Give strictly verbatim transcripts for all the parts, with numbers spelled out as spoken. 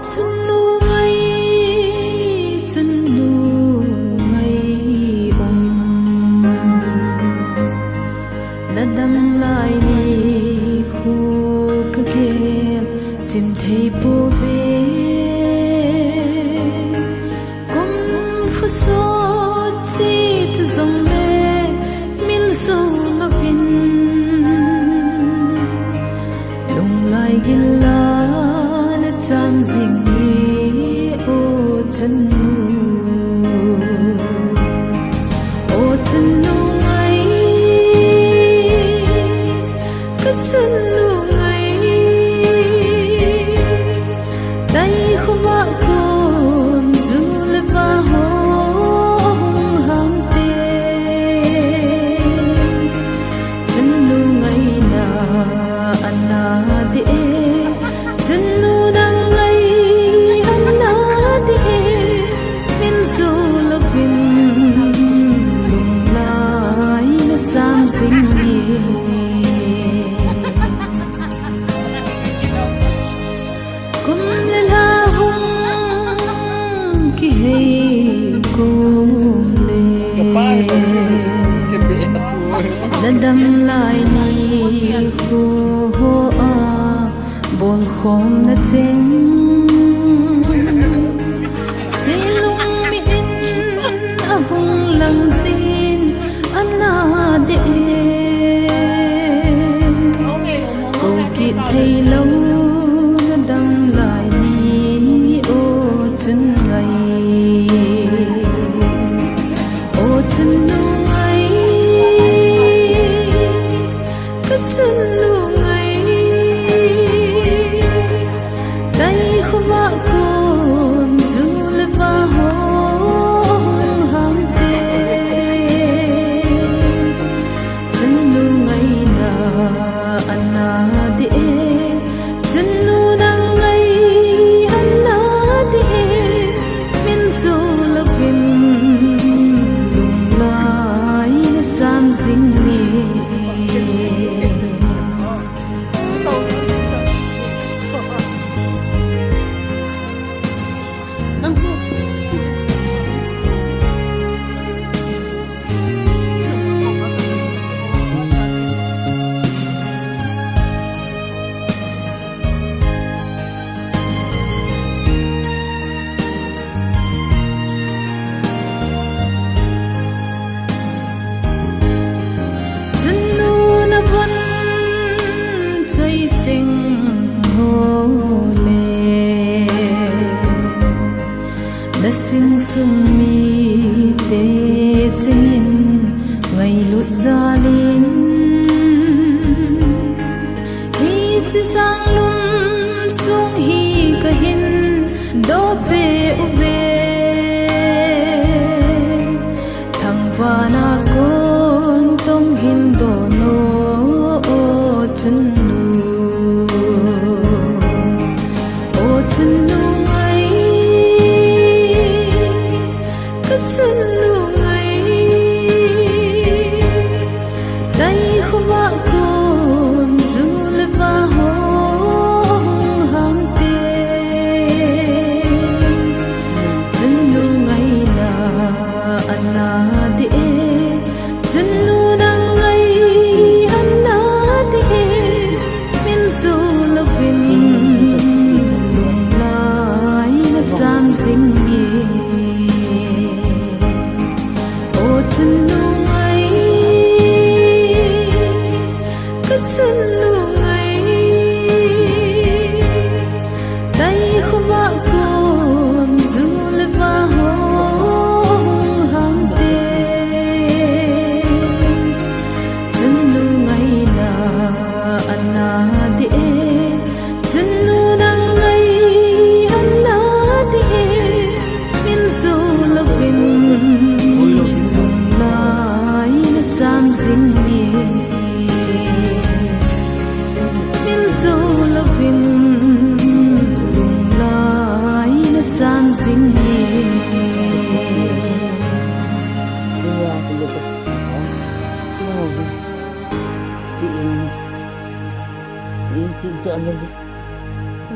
Chunnu ngai, chunnu ngai um. Na dam lai nikho ka gel chim thei pouve. Kum kho sot chit jongle mil jou louvin, lunglai gil a na cham jing e, o chunnu. O chunnu ngai, ka chunnu ngai. Tai khovah kon ju le va ho hung ham te. Chunnu ngaina ana dih e, chunnu nang ngai ana dih e. Min jou louvin lunglai na cham jing e. Kum le lha hung kihei kum le, na dam lai nikho a bol khom na cheng. Seilung mihem in ahung lang jin ana dih e. Kou kit thei lou na dam lai ni o chun ngai. O chunnu ngai, ka chunnu ngai. Tai khovah kon ju le va ho hung ham te. Chunnu ngaina ana dih e, chunnu nang ngai ana dih e. Min jou louvin lunglai na cham jing e. Chunnu na von choi cheng ho le, na singsung mite chengin ngailut jal in, hiche janglum sung hi kahin doh peh uve. Thangvahna kon tong hin doh o, o chunnu. O chunnu ngai, ka chunnu ngai. Tai khovah kon ju le va ho hung ham te. Chunnu ngaina ana dih e, chunnu nang ngai ana dih e. Min jou louvin lunglai na cham jing e. O chunnu ngai, ka chunnu ngai. Tai khovah kon ju le va ho hung ham te. Chunnu ngaina ana dih e, chunnu nang ngai ana dih e. Min jou louvin lunglai na cham jing e. Min jou louvin lunglai na cham jing e. Tua kule ka tua ve. Ti in. Ti ti ta le.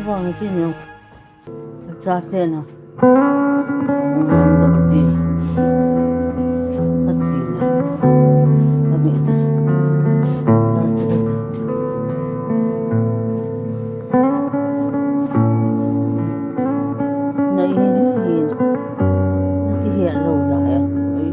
Vang ti no. Tate na. Hung lam doh di. Kati na. Kami di. Tate na. Na in, in. Na kihiah lou da e. Oi.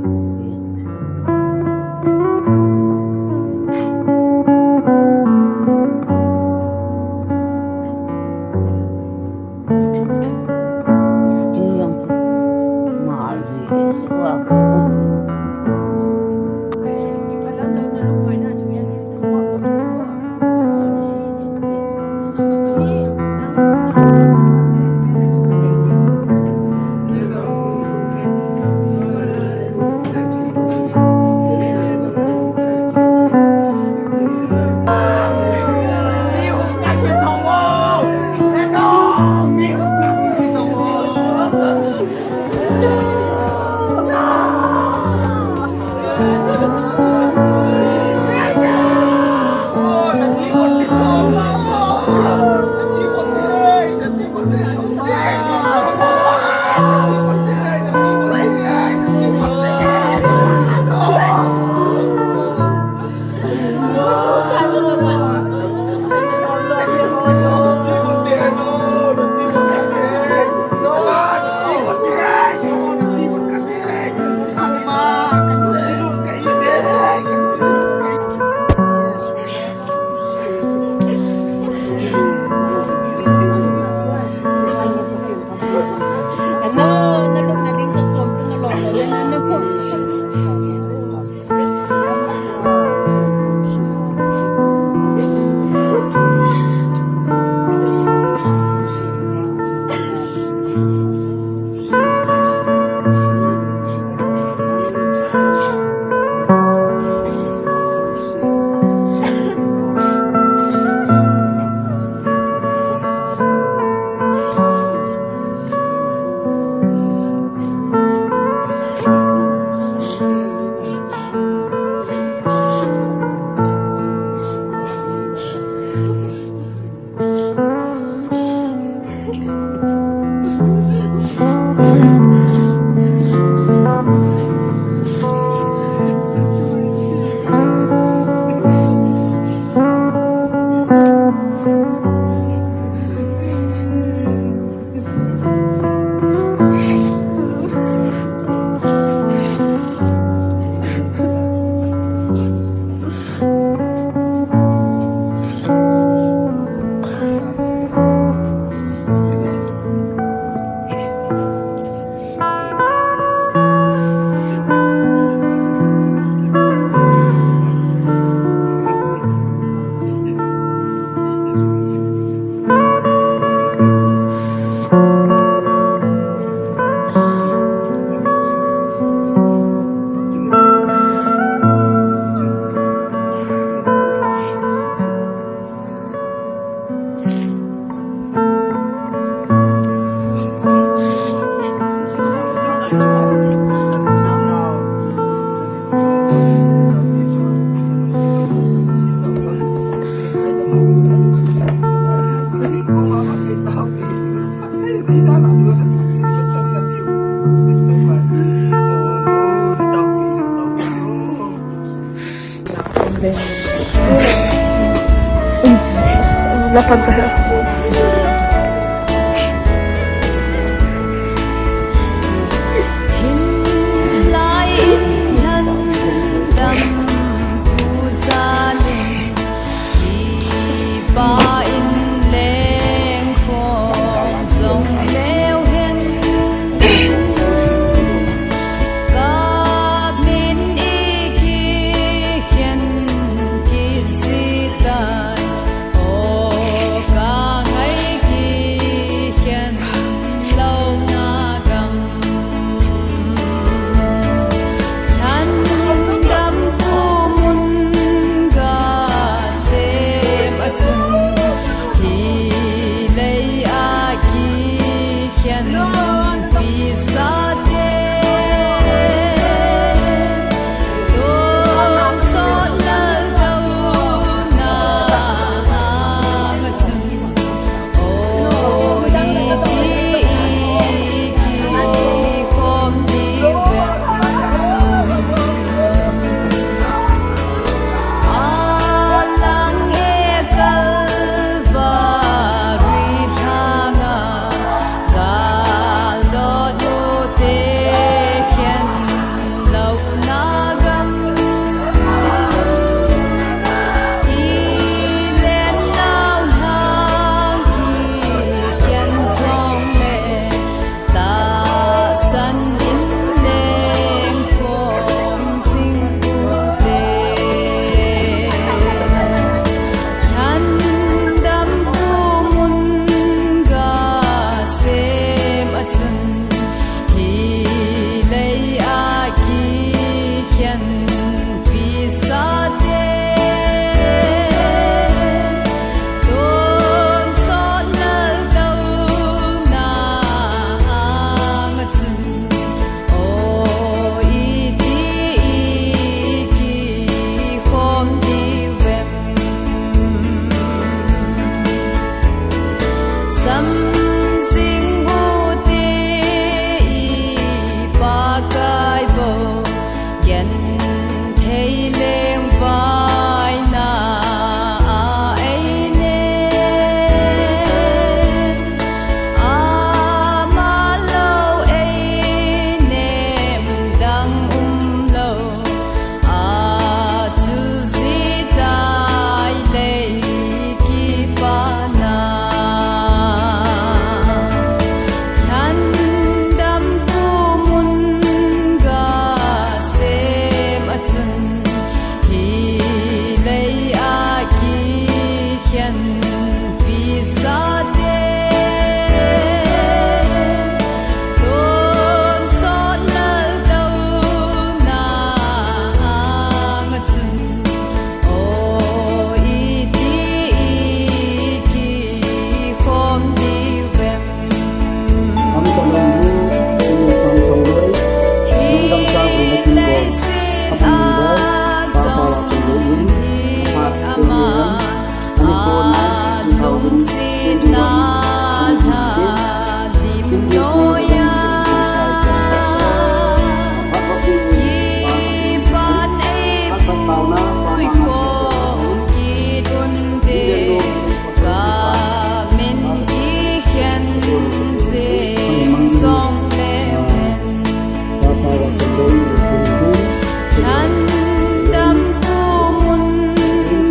Lungsetna lha dim noiya kipan ei puikhom kit unte, ka min i khen sem song leu hen. Thandam pu mun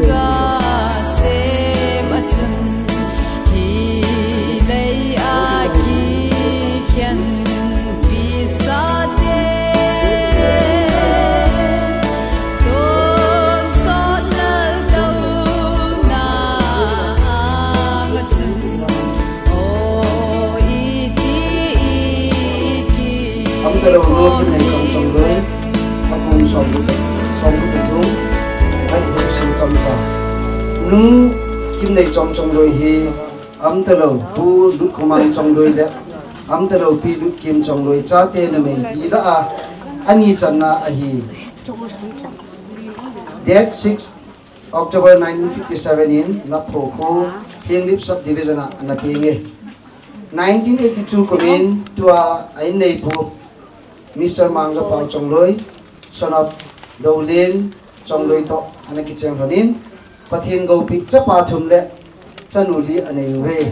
gasem a chun, hi lei a kikhenpi sate tonsot laldouna anga chun, o iti iti Amtalou nu Kimneichong Chongloi, akum somle, somle thum, akum sing chomcha. Nu Kimneichong Chongloi hi Amtalou Pu Lutkhomang Chongloi le Amtalou Pi Lutkim Chongloi chate numei hi lah a ani channa ahi. Date six October nineteen fifty-seven in Laphokhu Henglep Subdivision a ana peng e. Nineteen eighty-two kum in tua a inneipu Mister Mangjapao Chongloi, son of Dolen Chongloi toh ana kicheng lhonin, Pathen goupeh chapa thum le chanu li anei uve.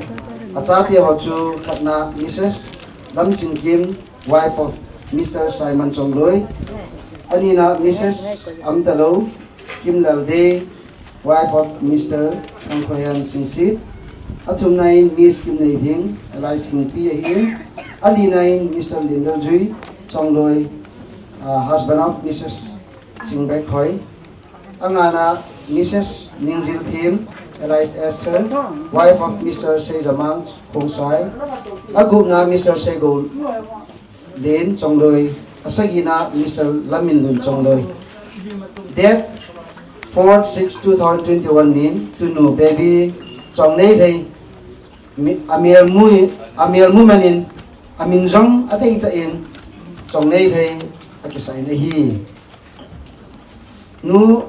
Achate ho chu khatna Missus Lamchingkim, wife of Mister Simon Chongloi. Anina Missus Amtalou Kimlalde, wife of Mister Thangkhohen Singsit. Athumna in Miss Kimneiding, alias Lungpi ahin. Alina in Mister Lindaljui Chongloi, uh, husband of Missus Chingbekhoi. Angana Missus Ningjilthim, alias Esther, wife of Mister Seijamang Khongsai. Agupna Mister Seigoulen Chongloi, asagina Mister Lamminlun Chongloi. Date four six two thousand twenty-one nin tunu baby Chongneilhei mi, amelmu, amelmu manin amin jong adeitah in Chongneilhei akisah in ahi. Nu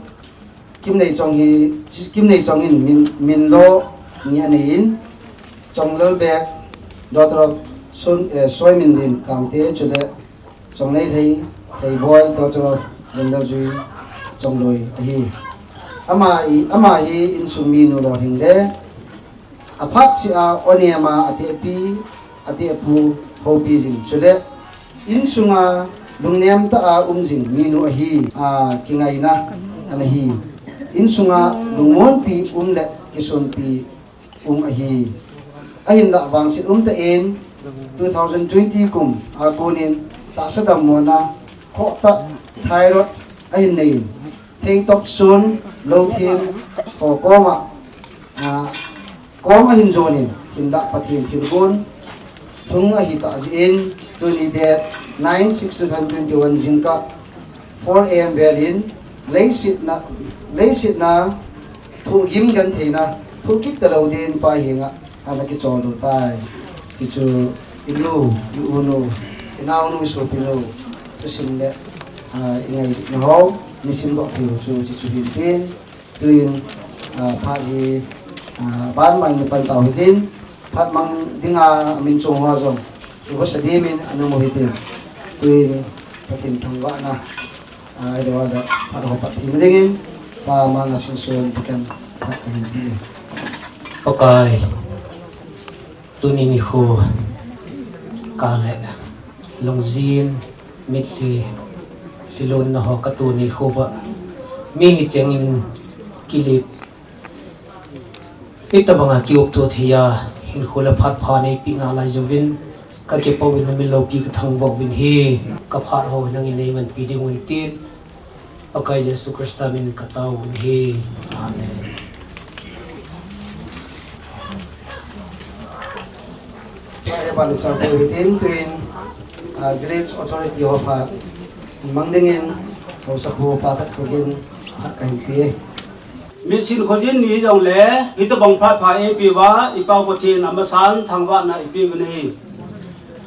Kimneichong hi, Kimneichong in min, min lo ni anei in, Chonglalbek, daughter of Sun, eh, Soiminlen Kangte, chule Chongneilhei, Theiboi, daughter of Lindaljui Chongloi ahi. Ama hi, ama hi insung minu lolhing le, aphat seh a onem a atehpi, atehpu houpi jing. Chule, insunga lungnem tah a um jing minu ahi, a, kingaina ana hi. Insunga lungmonpi um le kisonpi um ahi. Ahinlah vangset umtah in two thousand twenty kum a konin tahsa dammona khohtah thyroid ahin nei in, thei toksun, lou thim, ho koma, a, kom ahin jonin, hinlah Pathen thilgon lhung ahitah jeh in, tuni date nine six two thousand twenty-one jingkah four A M vel in, leiset na, leiset na, thohgim gentheina, thoh kit talou din Pa henga ana kichol u tai. Hichu inu, i-unu, inaonu, isopinu, thusim le, ah, ingaina ho, nisim doh thei u chu, hichu hin tin, tuin, ah, phat hi, ah, banmai ni pan tau hitin, phat mang dinga min chung ho jong, i vosa dimin anamu hitin, tuin, Pathen thangvahna, ah, i doh a da, phat ho pat hi dingin, Pa manga singsun, Pathen, phat kahin pi. Pakai. Tuni nikho, ka le, lungjin, mitlhi, lhilonna ho ka tu nikho va. Mi hichengin kilip. Hitabanga kiopto theiya, hinkho le phat pha neipeh nalai jouvin, ka kipah uvin na min loupi ka thangvah uvin ahi, ka phat ho nangin neimanpi diuvin tin. Pakai Jesu Christa min ka tao u ahi. Amen. Pakai ban chang ko hitin tuin, ah, village authority ho phat mang dingin, ho sakhu pa khat ko gin phat kahin pe. Mitsin khojin ni jongle, hitabang phat pha eipeh uva, i Pau Pathen amasan thangvahna ipeh uvin ahi.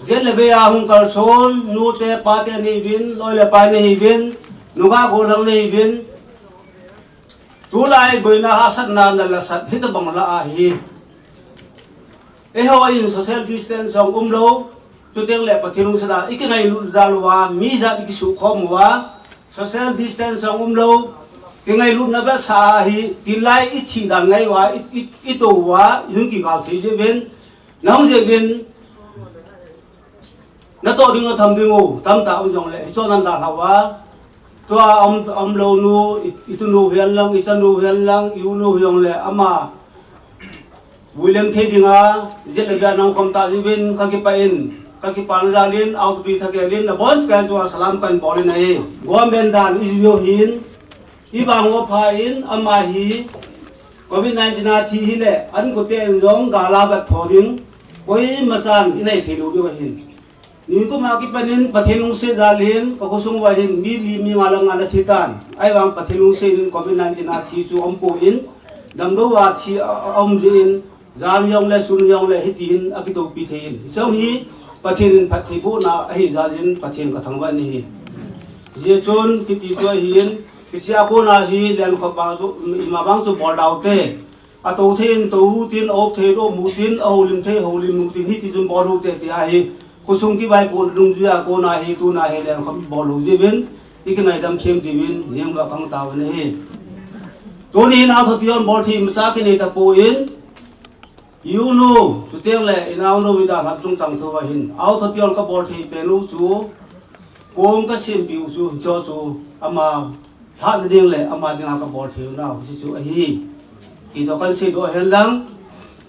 Jet le veiya hung kalson, nute pate nahiuvin, loi le pai nahiuvin, Nungah gollhang nahiuvin, Tulai boina hahsatna nalasat hitobang lah ahi. Eiho in social distance jong umlou, chuteng le Pathen lungset a ikingailut jal uva, mi jat ikisukhom uva, social distance jong umlou, kingailutna vetsah ahi, tilai ithi dan ngai uva, i, i, ito uva, ihung kigal thei jeh uvin, nahung jeh uvin, natoh ding natham ding u, tamtah um jongle, hichon nadalhah uva, tua um, umlou nu, i, itunu hihen lang, ichanu hihen lang, i-u nu hijongle, ama, vuilem thei dinga, jet le via nangkhom tah jeh uvin, kakipah in, kakipana jal in, auto pi thagel in, nabonchauva salam kahin bol in ahi. Government dan ijui u hin, ivang u apha in, ama hi, covid nineteen a thi hile, ankote in jong gal a vet tho ding, koimachan inei theilou diu ahin. Nikum a kipan in Pathen lungset jal in, kakhosung uva hin, mi li mi nga lang ana thi tan. Ahivang Pathen lungset in covid nineteen a thi chu aumpoi, damlou a thi a, a, aum jeh in, jan hijongle, sun hijongle, hiti hin akitoupi thei in. Hiche hi Pathen in phattheibohna ahi jal in, Pathen kathangvah in ahi. Hijeh chun, kiti chu ahin, hichea kona hi, lenkhop vang chu, ima vang chu bol daute. Atou thei in tou u tin, a-op thei in om u tin, ahoulim thei, houlim u tin, hiti chun bol u hite, ti ahi. Khosung kivaipohna dungjuia kona hi, tuna hi lenkhop bol u jeh uvin, ikingaidam them diuvin, ningvah kang tauvin ahi. Tuni hin authority on bol thei imacha kinei tapon, i-u nu, chuteng le inaonu idalhah chungchang thou ahin, authority on kabol thei pen u chu, kong kasempi u chu, hiche chu, ama lhahna ding le ama dinga kabol thei u nau, hiche chu ahi. Ti toh kahin seidoh hen lang.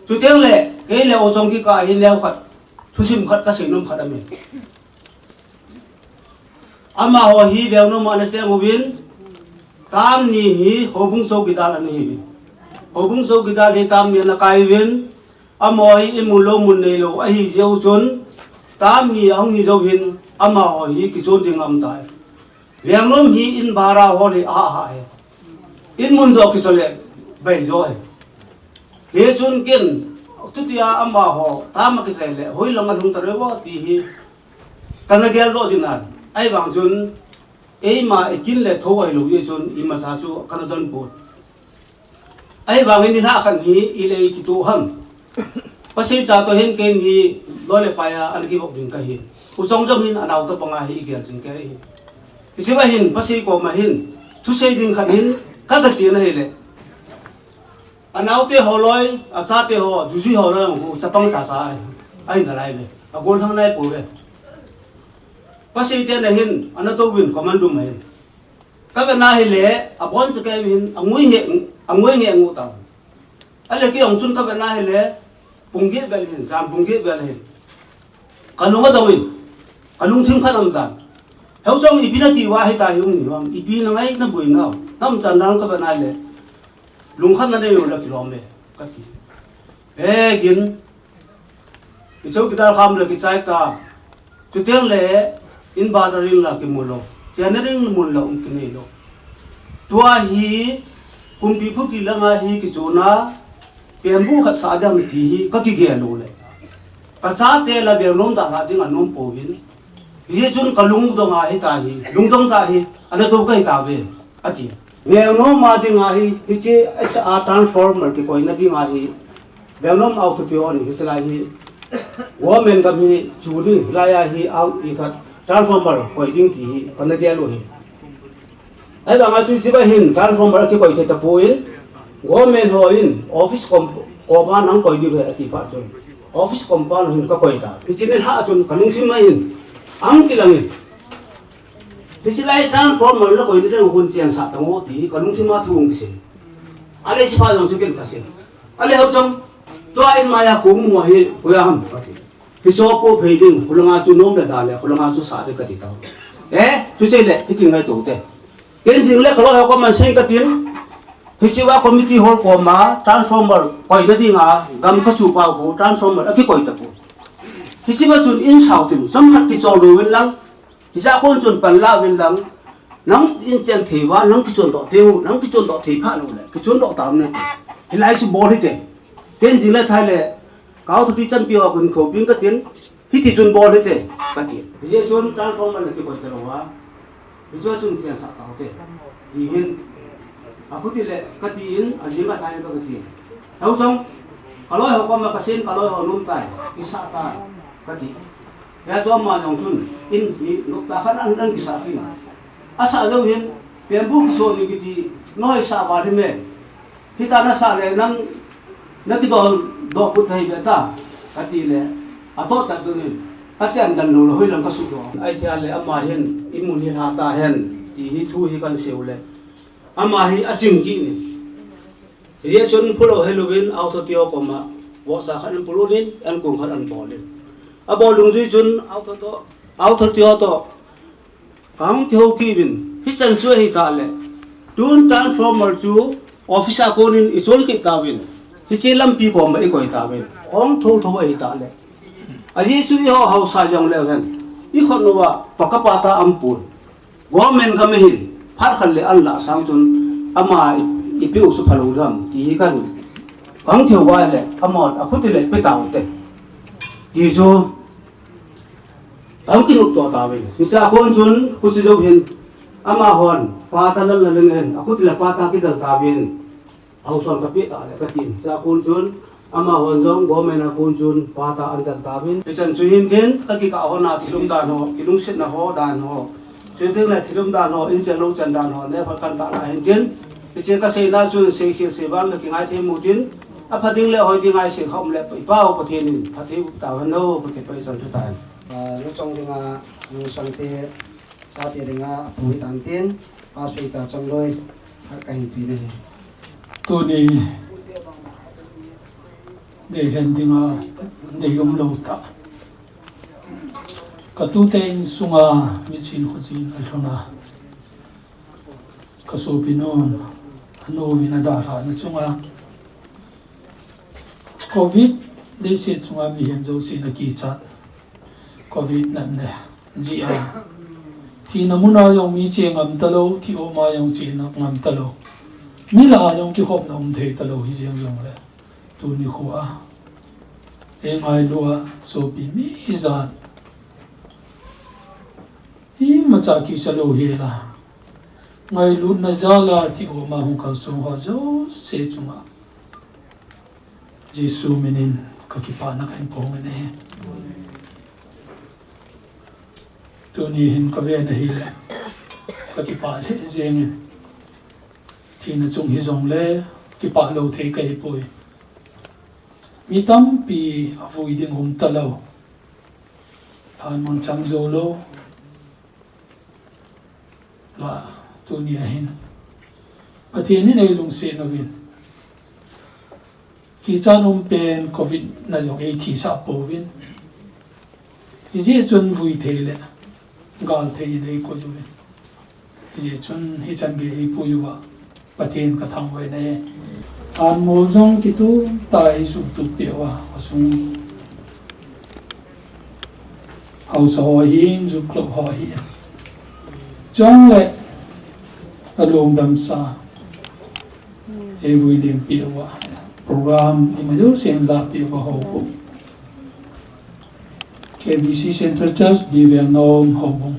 Chuteng le, kei le u jong kikah a hin neokhat, thusim khat kaseinom khat aume. Amaho hi Vengnom a ana cheng uvin, tam ni hi houbung chowkidar ana hiuvin. Houbung chowkidar hi tam ni ana kai uvin, amaho hi in mun lou mun neilou ahi jeh u chun, tam ni ahung hi jou hin, amaho hi kichon ding aum tai. Vengnom hi in bhara hol hi aha ahi. In mun joh kichon le, bai jo ahi. Hichun ken, tutia amaho, tam a kichai le, hoilang alhung ta diu ham ti hi, kana geldoh jin ahi. Ahivang chun, eima ikin le thou ahilou jeh chun, imacha chu kana donpon. Ahivangin nilhah khat hi, ile ikitoh ham. Pasal cha toh hin keini loi le pai a ana kivop ding kahi. U Chong jong hin anao tobang a hi igel jing kei ahi. Hiche va hin, pasal koma hin, thusei ding khat hin, ka, kachen ahile. Anaote ho loi, achate ho, jujui ho loi, hu chapang chacha ahi. Ahi nalai ve. Agol thang nai pouve. Pasal te na hin, ana touvin, command room a hin. Kavetna hile, aboncha kei hin, angoi nge, angoi nge angu tau. Ale kei jong chun kavetna hile, pung get vel hin, jan pung get vel hin. Kalung adong in, kalungthim khat aum tan. Heu jong ipi nati uva hita hi um ni vang, ipi nangai naboi nau. Namchan dan kavetna hile, lungkhamna neilou la kilom e, kati. Begin, i chowkidar kham le kichai ta. Chuteng le, in bhara ring la kimu lou. Chenna ding mun la um kinei lou. Tua hi, kumpi phuki langa hi kichona, pembu khat sa ding ti hi, kakigel lou le. Kachate la Vengnom dalhah ding anom pouvin. Hichun kalungdong a hita hi, lungdong tah hi, ana tou kahi tauve, ati. Vengnom a dinga hi, hiche S R transformer kikoina dinga hi, Vengnom authority on hiche lai hi, government gam hi chu ding, hilai a hi, au, i khat, transformer koi ding ti hi, kana gel u hi. Ahivanga chu hiche va hin, transformer akikoi thei tapon, government ho in, office com-, koma nang koi diu ahi ati phat chun, office compound hin kakoi ta. Hiche nilhah chun, kalungthim a hin, ang kilang in. Hiche lai transformer la koina ding hung chensah tang o ti hi kalungthim a thu hung kisei. Ale hiche phat jong chu ken kasei. Ale hou chang, tua in maiya kong mu hi, koiya ham kati. Hiche ho po phei ding, khulanga chu nom le da le, khulanga chu sa ding kati tau. Eh, chuche le, hiti ngai tou te. Ken jing le kaloi ho koman sei katin. Hiche va committee hall koma, transformer, koina dinga, gam kachu pau khu, transformer, akikoi tapon. Hiche va chun in sao tin, chomkhat kichol louvin lang, Hichea kon chun pan la uvin lang, nang in chen thei uva, nang kichondoh thei u, nang kichondoh thei phat u le, kichondoh tauvin nate. Hilai chu bol hite. Tenzing le Thai le, ka authority chanpi ho kin khopin katin, hiti chun bol hite, katin. Hijeh chun transformer le kikoi talou uva. Hichea chun chensah taute. Hihin. Akhuti le, kati in, ajing a tai ka kati. Hau jong, kaloi ho koma kasin, kaloi ho nom tai, kisa tai, kati. Hia jong ama jong chun, in, ni, nop ta khan an, an kisa khin. Asa jong hin, pembu kiso ni kiti, noi sa ba di me. Hita nasa le nang, nakidol, doh put thei be ta, kati le, atoh ta tunin, kachen dan lo le, hoi lang kasu do. Ai thia le, ama hin, imun hi lha ta hen, ti hi thu hi kan seu le. Ama hi aching kit in. Hijeh chun phulou helouvin, authority ho koma, vohsa khat an pulun in, an kung khat an bolin. Abol dungjui chun, authority, authority ho toh, kahung kihou kit uvin, hichan chu ahi tah le. Tun transformer chu, office a konin ichol kit tauvin. Hiche lampi koma ikoi tauvin. Hung thotho ahi tah le. Ajeh chu eiho haosa jong leu hen. Ikhut uva, pakapa ta aum pon. Government gam ahin, phat khat le an lah sang chun, ama i, ipi u chu phalou dam, ti hi kan, kan kihou uva le, ama akhuti le pe tau te. Ti chu, kan kinop to tauvin. Hicha kon chun, khuti jou hin, amahon, pata lal la leng hen, akhuti le pata kidal tauvin. Haosa kapeh ta le katin. Cha kon chun, amahon jong, government a kon chun, pata an dal tauvin. Hichan chu hin tin, kakikah hon a thilum dan ho, kilungsetna ho dan ho. Chu ding le thilum dan ho, in chen lou chen dan ho, ne phat kan ta la hin tin. Hiche kaseina chu, sei khel sei vang le kingai thei mu tin. Apha ding le hoi ding ngai sei khom le, i Pau Pathen in, phatthei boh tahen o, kati pai chan chu tai. Ah, lungchang dinga, lungchang te, Chate dinga athu hitan tin, pa seicha chongloi, khat kahin pe nahi. Tuni, deihen dinga, dei umlou tah. Katute insunga, miching khojin alhun a. Kasopinu, anu vin adalhah na chunga. Covid, leiset chunga mihem jousen akichat. Covid natna jeh a. Thina muna jong mi che ngam talou, thi-oma jong che ngam talou. Mi lah a jong kikhopna um thei talou hijeng jongle. Tuni khoa. Eingailu a, sopi mi ijat. Imacha kicha lou hela. Ngailutna jal a thi-oma hung kalsong ho jouse chunga. Jesu minin kakipana kahin phong e. Tuni hin kave nahi le. Kakipah lheh jengin. Thina chung hijongle, kipah lou thei kahipoi. Mi tampi avui ding um talou. Lhanmon chang jou lou. La, tuni ahin. Pathen in eilungset uvin. Kichat um pen covid na jong eithisah pouvin. Hijeh chun vui thei le, gal thei in eikoi uvin. Hijeh chun hichan gei eipui uva. Pathen kathangvah e. Anmol jong kitu tai suhtup peh uva, asung. Haosa ho ahin, Youth Club ho ahin. Chule, alungdamsa. Eivui leng peh uva. Program, ima jousen la peh uva houbung. K B C Central Church, Bivelnom houbung.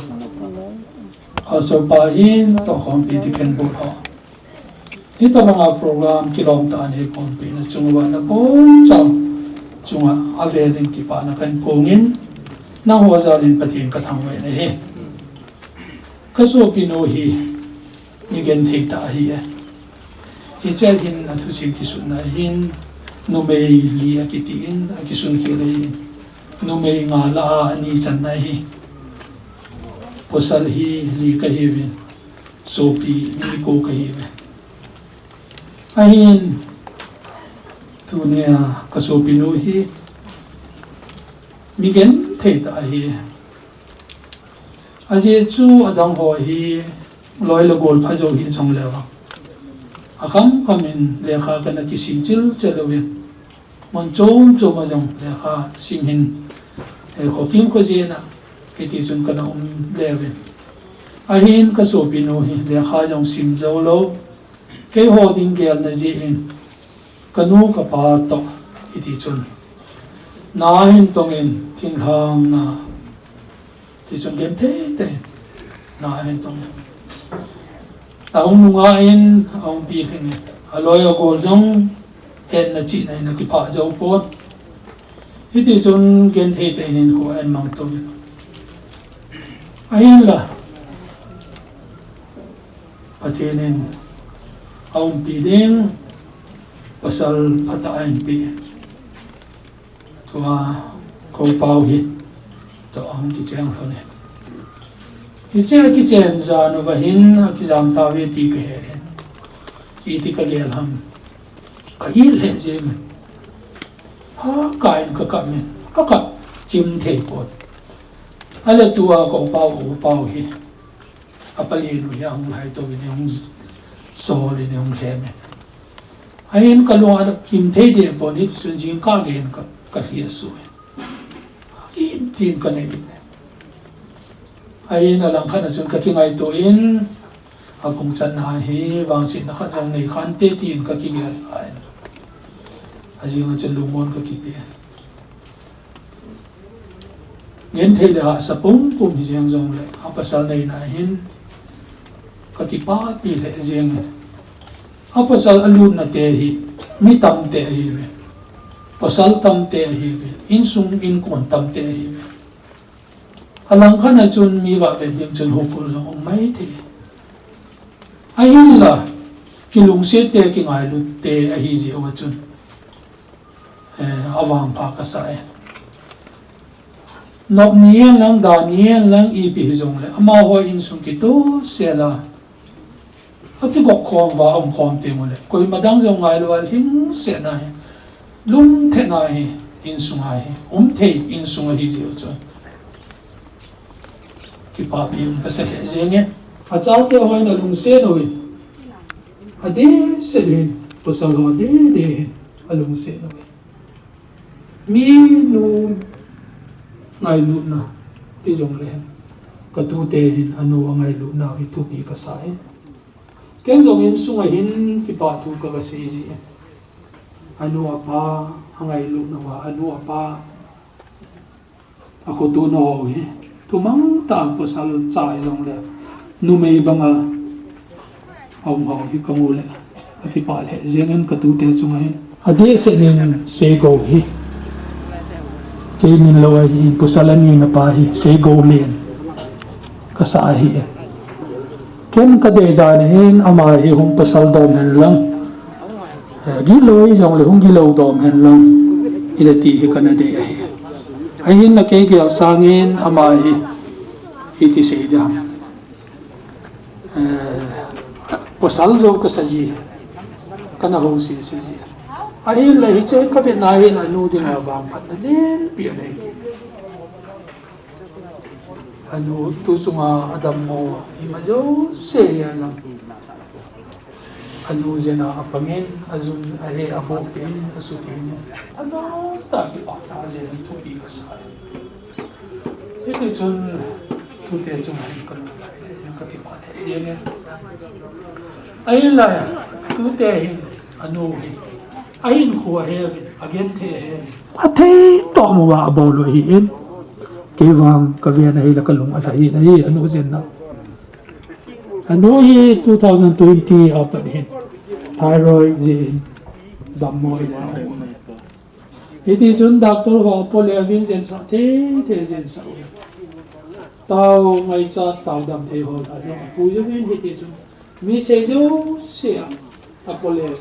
Asopa in, tohkhompi Deacon Board ho. Hitobanga program kilom tah a neikhompi na chunga nabonchau chunga avelin kipana kahin phongin, nangho jalin Pathen kathangvah e. Kasopinu hi, mi genthei tah ahi e. Hiche hin athusim kisutna hin, numei li akitin, akisun khel ahi. Numei nga lah a ani channa ahi. Pasal hi li kahiuvin, sopi mi ko kahiuve. Ahin, tunia kasopinu hi, mi genthei tah ahi. Ajeh chu adang ho hi loi le gol pha jou hijongleu. Akham kham in lekha kana kisim chil chil uvin. Mun chom chom a jong lekha sim hin, eh, khokim khojin a, hiti chun kana um leuvin. Ahin kasopinu hi lekha jong sim jou lou. Keiho ding gelna jeh in, kanu kapa toh, hiti chun. Na hin tongin, thinglhang na, Tichun genthei tah in, na ahin tong. Ahung nunga in, ahung pi lhing in. Aloi agol jong, hetna chihna in akipah jou pon. Hiti chun genthei tah in hinkho ahin mang tou in. Ahinla, Pathen in aumpi ding, pasal phatah ahin pe. Tua, Kou Pau hi, tua ahung kicheng lhon e. Hiche akichen jan uva hin, akijam tauve ti kahe in. Iti kagel ham. Ka it lheh jeng in. Hakah in kakap in. Kakap chim thei pon. Ale tua Kou Pau, U Pau hi. Apalenu hi ahung lhai tou in, ahung sol in, ahung lhem in. Ahin kalung a kim thei deh pon, hiti chun jingkah gei in ka, kalhi asu in. Ahin tin kanei in. Ahin alangkhat a chun kakingaito in, akong channa hi vangsetna khat jong nei khante tin kakigel in. Ajing a chun lungmon kakipe. Genthei le hahsa pumpum hi jeng jongle, apasal neina hin kakipapi lheh jeng e. Apasal alutna te hi, mi tamtah ahiuve. Pasal tamtah ahiuve. Insung inkuan tamtah ahiuve. Alangkhat a chun mi vahvet ding chun hukul jong um maithei. Ahinla, kilungset te, kingailut te ahi jeh uva chun. Eh, avangpha kasa e. Nop ni hen lang, da ni hen lang, ipi hijongle, amaho insung kitosel a. Akigop khom uva aum khom teng uleh. Koima dang jong ngailou a lhingsetna hi. Lungthim na hi, insung a hi. Um thei insung ahi jeh u chun. Kipapi um kasa lheh jeng e. Achate hon alungset u hi. Adeh sel hin, pasal ho adeh deh hin, alungset u hi. Minu ngailutna, ti jongle. Katute hin, anu angailutna hi thupi kasa e. Ken jong insung a hin kipathu kaga sei ji e. Anu apa, angailutna uva, anu apa, akhoto na ho hi. Thumang tah a pasal cha hijongle. Numei banga. Aum ho hi kamu le. Akipah lheh jeng in katute chunga hin. Adeh sel in Seigou hi. Kei min lou ahi, pasal ani na pa hi, Seigou len. Kasa ahi e. Ken kadei dan hin ama hi hung pasal dom hen lang. Eh, gilou hijongle hung gilou dom hen lang. Hile ti hi kana dei ahi. Ahinla kei gel sangin ama hi. Hiti sei ding. Eh, pasal jou kasa ji. Kana hou sese ji. Ahinla hiche kavetna hin anu dinga vangphatna lenpi anei. Anu tu chunga adammo ima jouse hi alang. Anu jeng a apangin, ajun ahe, aboh pen, asutin. Anom tah kipah tah jeng in thupi kasa. Hiti chun, tute chunga hin kalung lhai le, hin kakipah lheh jeng e. Ahinla, tute hin, anu hi. Ahinkho ahe, agenthei ahe. Athei toh mo uva abol u ahi in. Kei vang kaven ahile kalung alhai in ahi, anu jeng a. Anu hi two thousand twenty a pat hin. Thyroid jeh in. Dammo in. Hiti chun doctor ho apoleo vin jensah thei thei jensah u. Tao ngaichat tao dam thei ho la jong apui jong in hiti chun. Mi sei jouse a apoleo.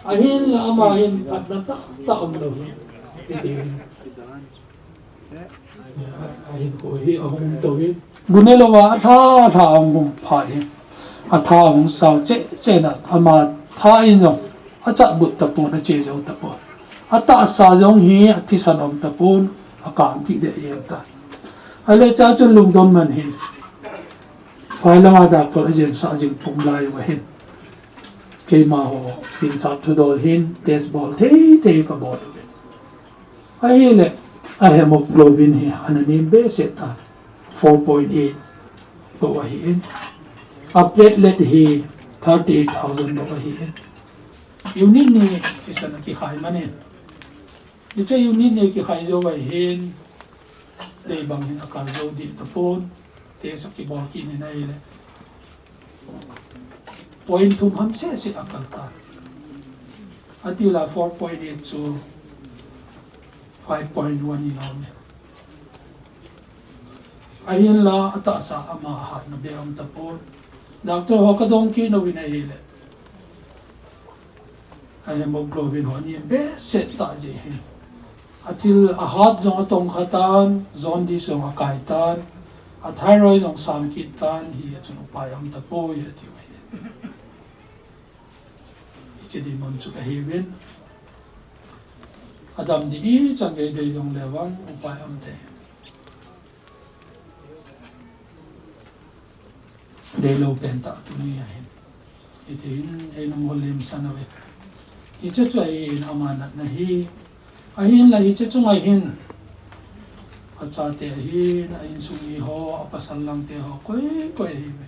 Ahinla ama hin phatna tahtah umlou hi. Hiti. Ahinkho hi ahung tou hi. Gunelou a atha tha ahung phat hi. Atha ahung sao cheh cheh na ama tha in jong. Achat but tapon, ache jou tapon. Atahsa jong hi athisan um tapon, akang kit deh jeng ta. Ahile cha chun lungdon man hin. Phai langa doctor ajensah jing pum lai uva hin. Keima ho, hinsah thudol hin, test bol thei thei kabol u hin. Ahile, ahemoglobin hi, ana nem behseh ta, four point eight bou ahi in. Aplatelet hi, thirty eight thousand bou ahi in. Unit ni, kisan a kikhai man in. Hiche unit ni kikhai jou ahin, dei bang hin akal jou deh tapon, test akibol kit in ahile. Point thum ham seh seh a kal ta. Ati la four point eight chu five point one in a um e. Ahinla atahsa ama ahatna beh um tapon. Doctor ho ka dong kit uvin ahile, a hemoglobin ho anem behseh tah jeh hin, a thil a heart jong atong kha tan, jaundice jong akai tan, a thyroid jong sang kit tan, hijeh chun upai um tapoi ati u ahi. Hiche dinmun chu kahiuvin. Adam ding ichan gei dei jongle vang upai um thei. Deilou pen tah tuni ahin. Hitin ei nung hol lim san uve. Hiche chu ahin ama natna hi. Ahinla hiche chunga hin, achate ahin, a insung mi ho, a pasal lang te ho, koi koi ahiuve.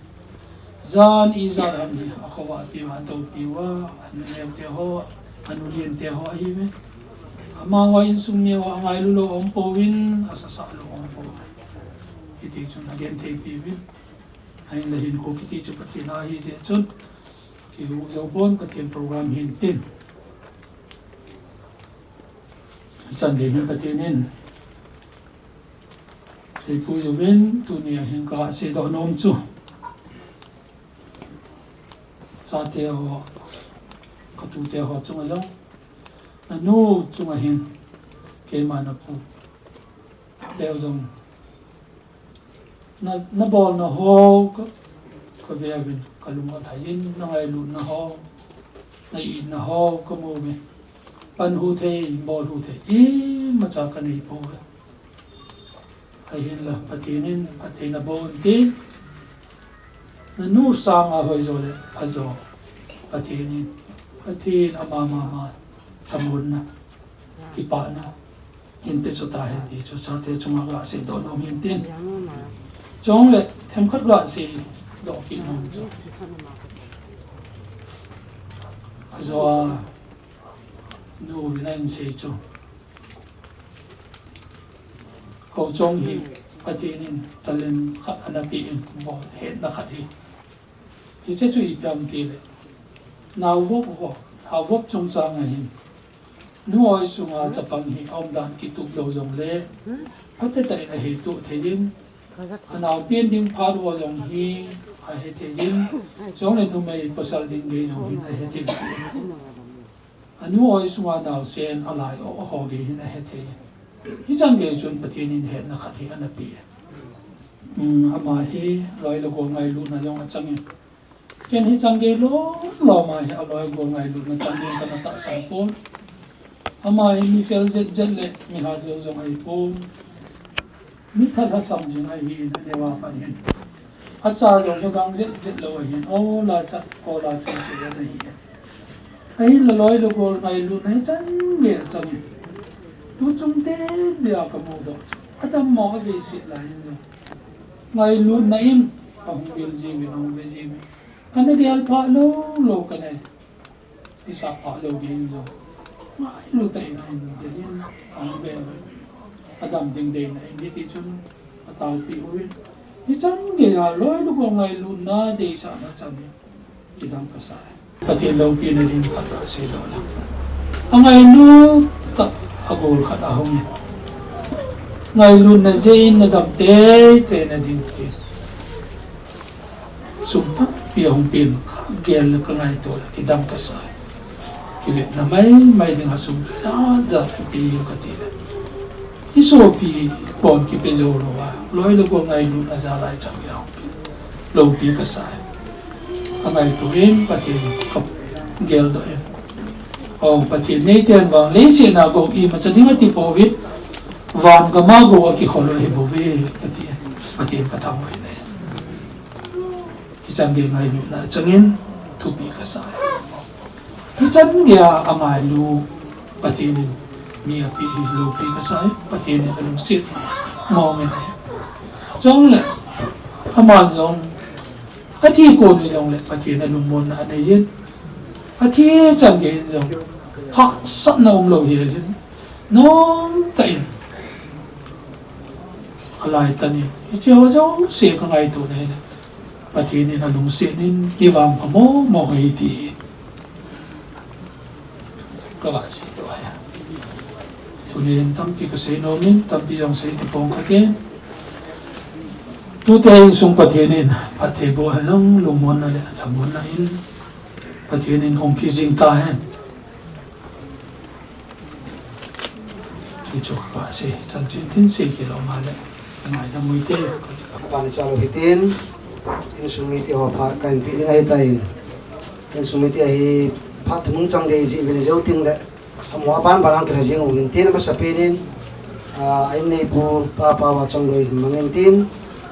Jan ijat ham hi, a khovah tiu, a dou tiu, a nu neo te ho, a nu lien te ho ahiuve. Amaho insung mi ho, angailu lou aum pouvin, asasa lou aum pouvin. Hiti chun agenthei piuvin. Ahinla hinkho kiti chu Pathen a ahi jeh chun, kihuh jou pon Pathen program hin tin. Chan gei hin Pathen in eipui uvin, tunia hin kasei doh nom chu, chate ho, katute ho chunga jong, nanu chunga hin, keima napu teu jong, na, nabolna ho ka, kaveuvin, kalung alhaiyin, nangailutna ho, na-itna ho kamu uve. Panhu thei, bolhu thei imacha kanei pouve. Ahinla Pathen in atheina boh in tin, nanu sanga hoijo le phajo Pathen in, Pathen ama mama thamuonna, kipana hin pe chu tahen ti chu chate chunga kasei doh nom hin tin. Chule themkhat kasei doh kit nom chu, ajo a nu vin ahin sei chu, kou chong hi Pathen in talent khat ana pe in, bol hetna khat hi. Hiche chu ipi ham tile, naovop ho, naovop chungchang a hin, nu oi sunga chapang hi aumdan kitup lou jongle, phatecha in ahetup thei in, anao pen ding phat ho jong hi ahe thei in, chule numei pasal ding gei jong hin ahe thei in. Anu oi sunga naosen alai o ho gei hin ahe thei. Hichan gei chun Pathen in hetna khat hi ana pe. Um, ama hi loi le gol ngailutna jong achang in. Ken hichan gei lom lom a hi aloi gol ngailutna chan ding kana tahsan pon. Ama hi mi fel jet jet le mi hat jou jong ahi pon. Mi thalhasam jing ahin, aneo a pat hin. Acha jong hi dang jet jet lou ahin, ola cha, ola cha se jong ahi. Ahinla loi le gol ngailutna hichan gei achang in. Tu chung teng dia kamu doh chu, adammo avei se lai in jong, ngailutna in ahung vil jiuvin, ahung ve jiuvin. Kana gel pha lou lou kanei. Isa pha lou ding jong, ngailu tah in ahin, dehin, ahung ve, adam ding deina in, hiti chun ataopi uvin. Hichan gei a loi le gol ngailutna deisahna chan in kidang kasa e. Pathen loupina ding khat kasei doh le, angailu tah a gol khat ahung in, ngailutna jeh in nadam teitei na ding ti. Sum tampi ahung pen, kagel le kangaito le kidang kasa. Kivetna maimai ding a sum jat jat kipe u kati le, isopi pon kipe jou lou a, loi le gol ngailutna jal a ichang gei ahung pen, loupi kasa. Kangaito in Pathen kagel doh in, o Pathen, neiten vang leiset a gou imacha ding ati pouvin, van gam a gou akihol u ahi bouve kati. Pathen kathangvah in ahi. Hichan gei ngailutna chang in thupi kasa e. Hichan gei a angailu Pathen in mi apeh hi loupi kasa e, Pathen in alungset mong in ahi. Chule, aman jong, athi kon u jongle Pathen alungmonna anei in. Athi chan gei in jong, hahsatna umlou hel in, nomtah in alai tan in. Hiche ho jouse kangaito na hile, Pathen in alungset in, ivang pha momo hi ti hi. Ka va sei to ahi. Tunin tampi ka sei nom in, tampi jong sei ti pong kate. Tute insung Pathen in phatthei boh hen lang, lungmonna le lhamonna in Pathen in hung phi jing tahen. Ti chu ka sei, chan chin tin sei kilo ma le, ka ngaidam u hite. Ka pan cha lo hitin, insung mite ho phat ka hin pe ding ahi tan. Insung mite hi phat thum chang dei ji vin jou ting le, amu aban ban ang kila jing u hin tin, amasapen in, a, a inneipu Pa Pao Vachongloi hin mang in tin,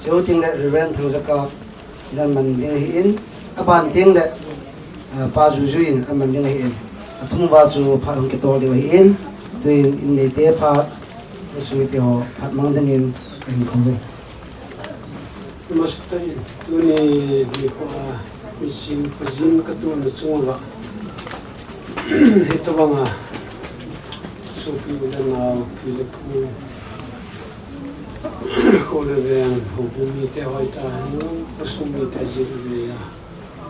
jou ting le Reverend Thangjakap in aman ding ahin, aban teng le, ah, Pa Juju in aman ding ahin. Athum uva chu phat hung kitol diu ahin, tuin inneite phat, insung mite ho phat mang dingin kahin kou uve. Masa tah in, tuni nikho a, misim khojin ka tona chung uva, hitobang a, sopi u le nao, pi le pu, kho le veng, houbung mite hoitah, khosung mite jil uve a,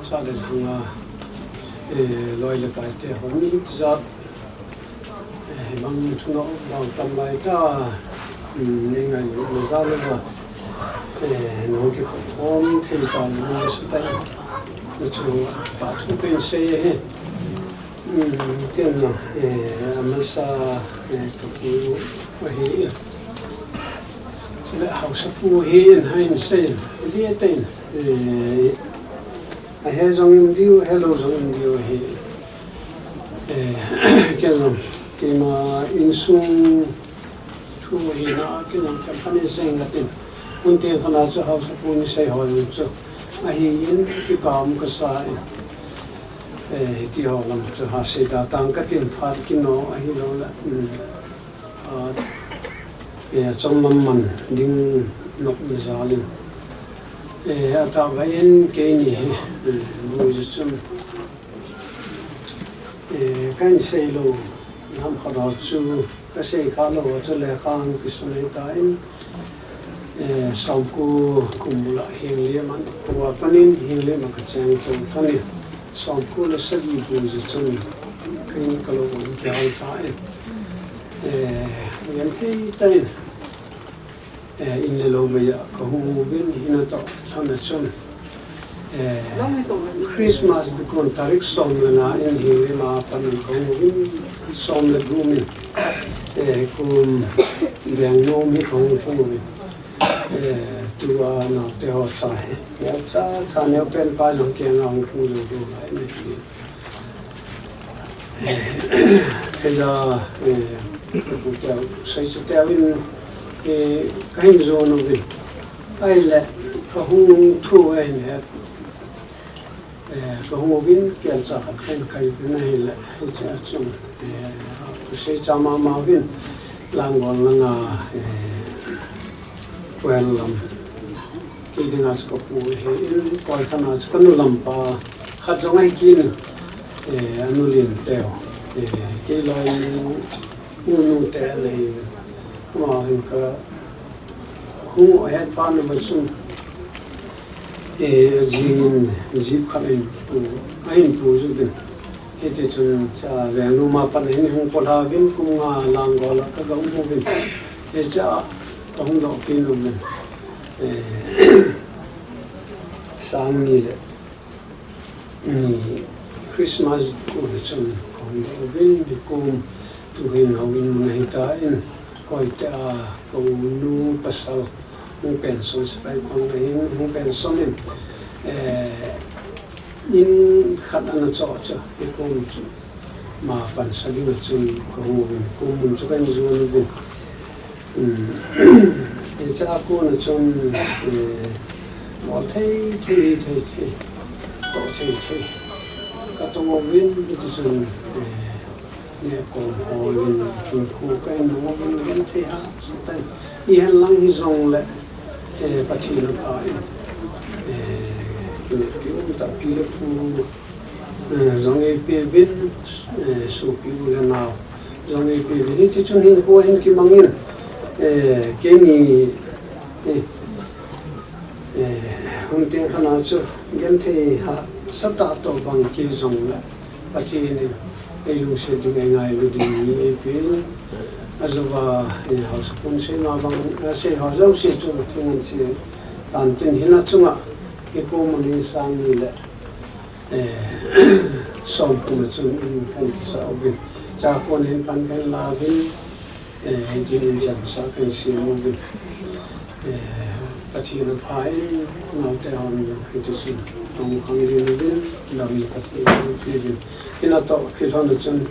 cha le lhang a, eh, loi le pai te ho, mi jat, eh, bang thu nao, bang tam lai ta, um, nei ngailutna jal uva, eh, nahung kikhop khom thei jal uva, masa tah in, na chung uva, phat thum kahin sei ahi. Um, tin na, eh, amasa, eh, ka pu ahi. Chule haosapu ahin, ahin sei in, ahi tah in, eh, ahe jong in diu, ahe lou jong in diu ahi. Eh, kei jong, keima insung thu hina, kei jong kei khat in sei ngat in. Hun teng khat a chu haosapu in sei hoi un chu, ahin kipa um kasa in. Eh, hiti ho lam chu ha sei da tang katin, phat kino ahilou le, um, a, eh, chomlam man ding nopna jal in. Eh, atahbeh in keini hi, eh, Boijo chun, eh, kahin sei lou, nam khat ho chu, kasei kha lou ho chu lekha hung kisun ahi tan, eh, Somko kum bul a Henglep a kou a pan in, Henglep a kacheng tou tan in, Somko le sagi Boijo chun, kahin kalou um kihal tan, eh, genthei tah in, eh, in le lou mei a kahung uvin, hina toh lhon a chun, eh, Christmas dikon tarik som le nga in Henglep a pan in kahung uvin, som le gup in, eh, kum veng nom hi kahung lhung uvin, eh, tua naote ho cha hi, neocha cha, neopen pa jong kei a hung lhung jou lou lai mai hi. Kei a, eh, ka pu teu, seichu teu in, eh, kahin jon uvin. Ahile, kahung thu ahin het. Eh, kahung uvin, kelcha khat kahin kai uvin ahile, hiche a chun, eh, ka seicha mama uvin, Langol langa, eh, Koihen lam. Kei dinga chu ka pu ahin, Koihen a chu ka nu lampa khat jong ahi kit in, eh, anu Lenteu, eh, kei loi nu, u nu te lei, ama hin kahung u ahet phat na ma chun, eh, ajing in jeep khat ahin pu, ahin pu jut in. Hiti chun, cha, Vengnom a pat a hin hung polha uvin, kum nga Langol a ka ga um uvin. Hiche a kahung doh kit uvin. Eh, sang ni le ni Christmas kum chun kahung doh uvin, nikum tuhin houin mun ahi tan, Koite a ka u nu pasal hung pension, sepai pang ahin, hung pension in, eh, in khat ana choh chu, nikum chu ma pansa ding a chun kahung uvin, kum mun chu kahin jon uvin. Um, hiche a kon a chun, eh, bol thei thei, thei thei, toh thei thei, ka toh uvin, hiti chun, eh, neh kom hol in, hinkho kahin nung uvin, genthei hah tan. Ihen lang hijongle, eh, Pathen apha in, eh, kineppi um tah pi le pu, eh, jong eipe uvin, eh, sopi u le nao jong eipe uvin. Hiti chun hinkho ahin kimang in, eh, keini, eh, eh, Hung teng khat a chu genthei hahsa tah toh bang kei jong le Pathen in ei lungset ding, ei ngailu ding mi eipeh in, ajouva, eh, haosa pung seima bang, eh, sei ho jouse chu Pathen in che tan tin, hinna chunga hi kum a ni sang ni le, eh, som kum a chun in kan kisa uvin, chapon in pan kan la uvin, eh, hitin in jam sa kan sem uvin. Eh, Pathen in apha in, naote hon hiti chun, tong khang din uvin, dam in Pathen in pi uvin. Hinna toh kilhon a chun,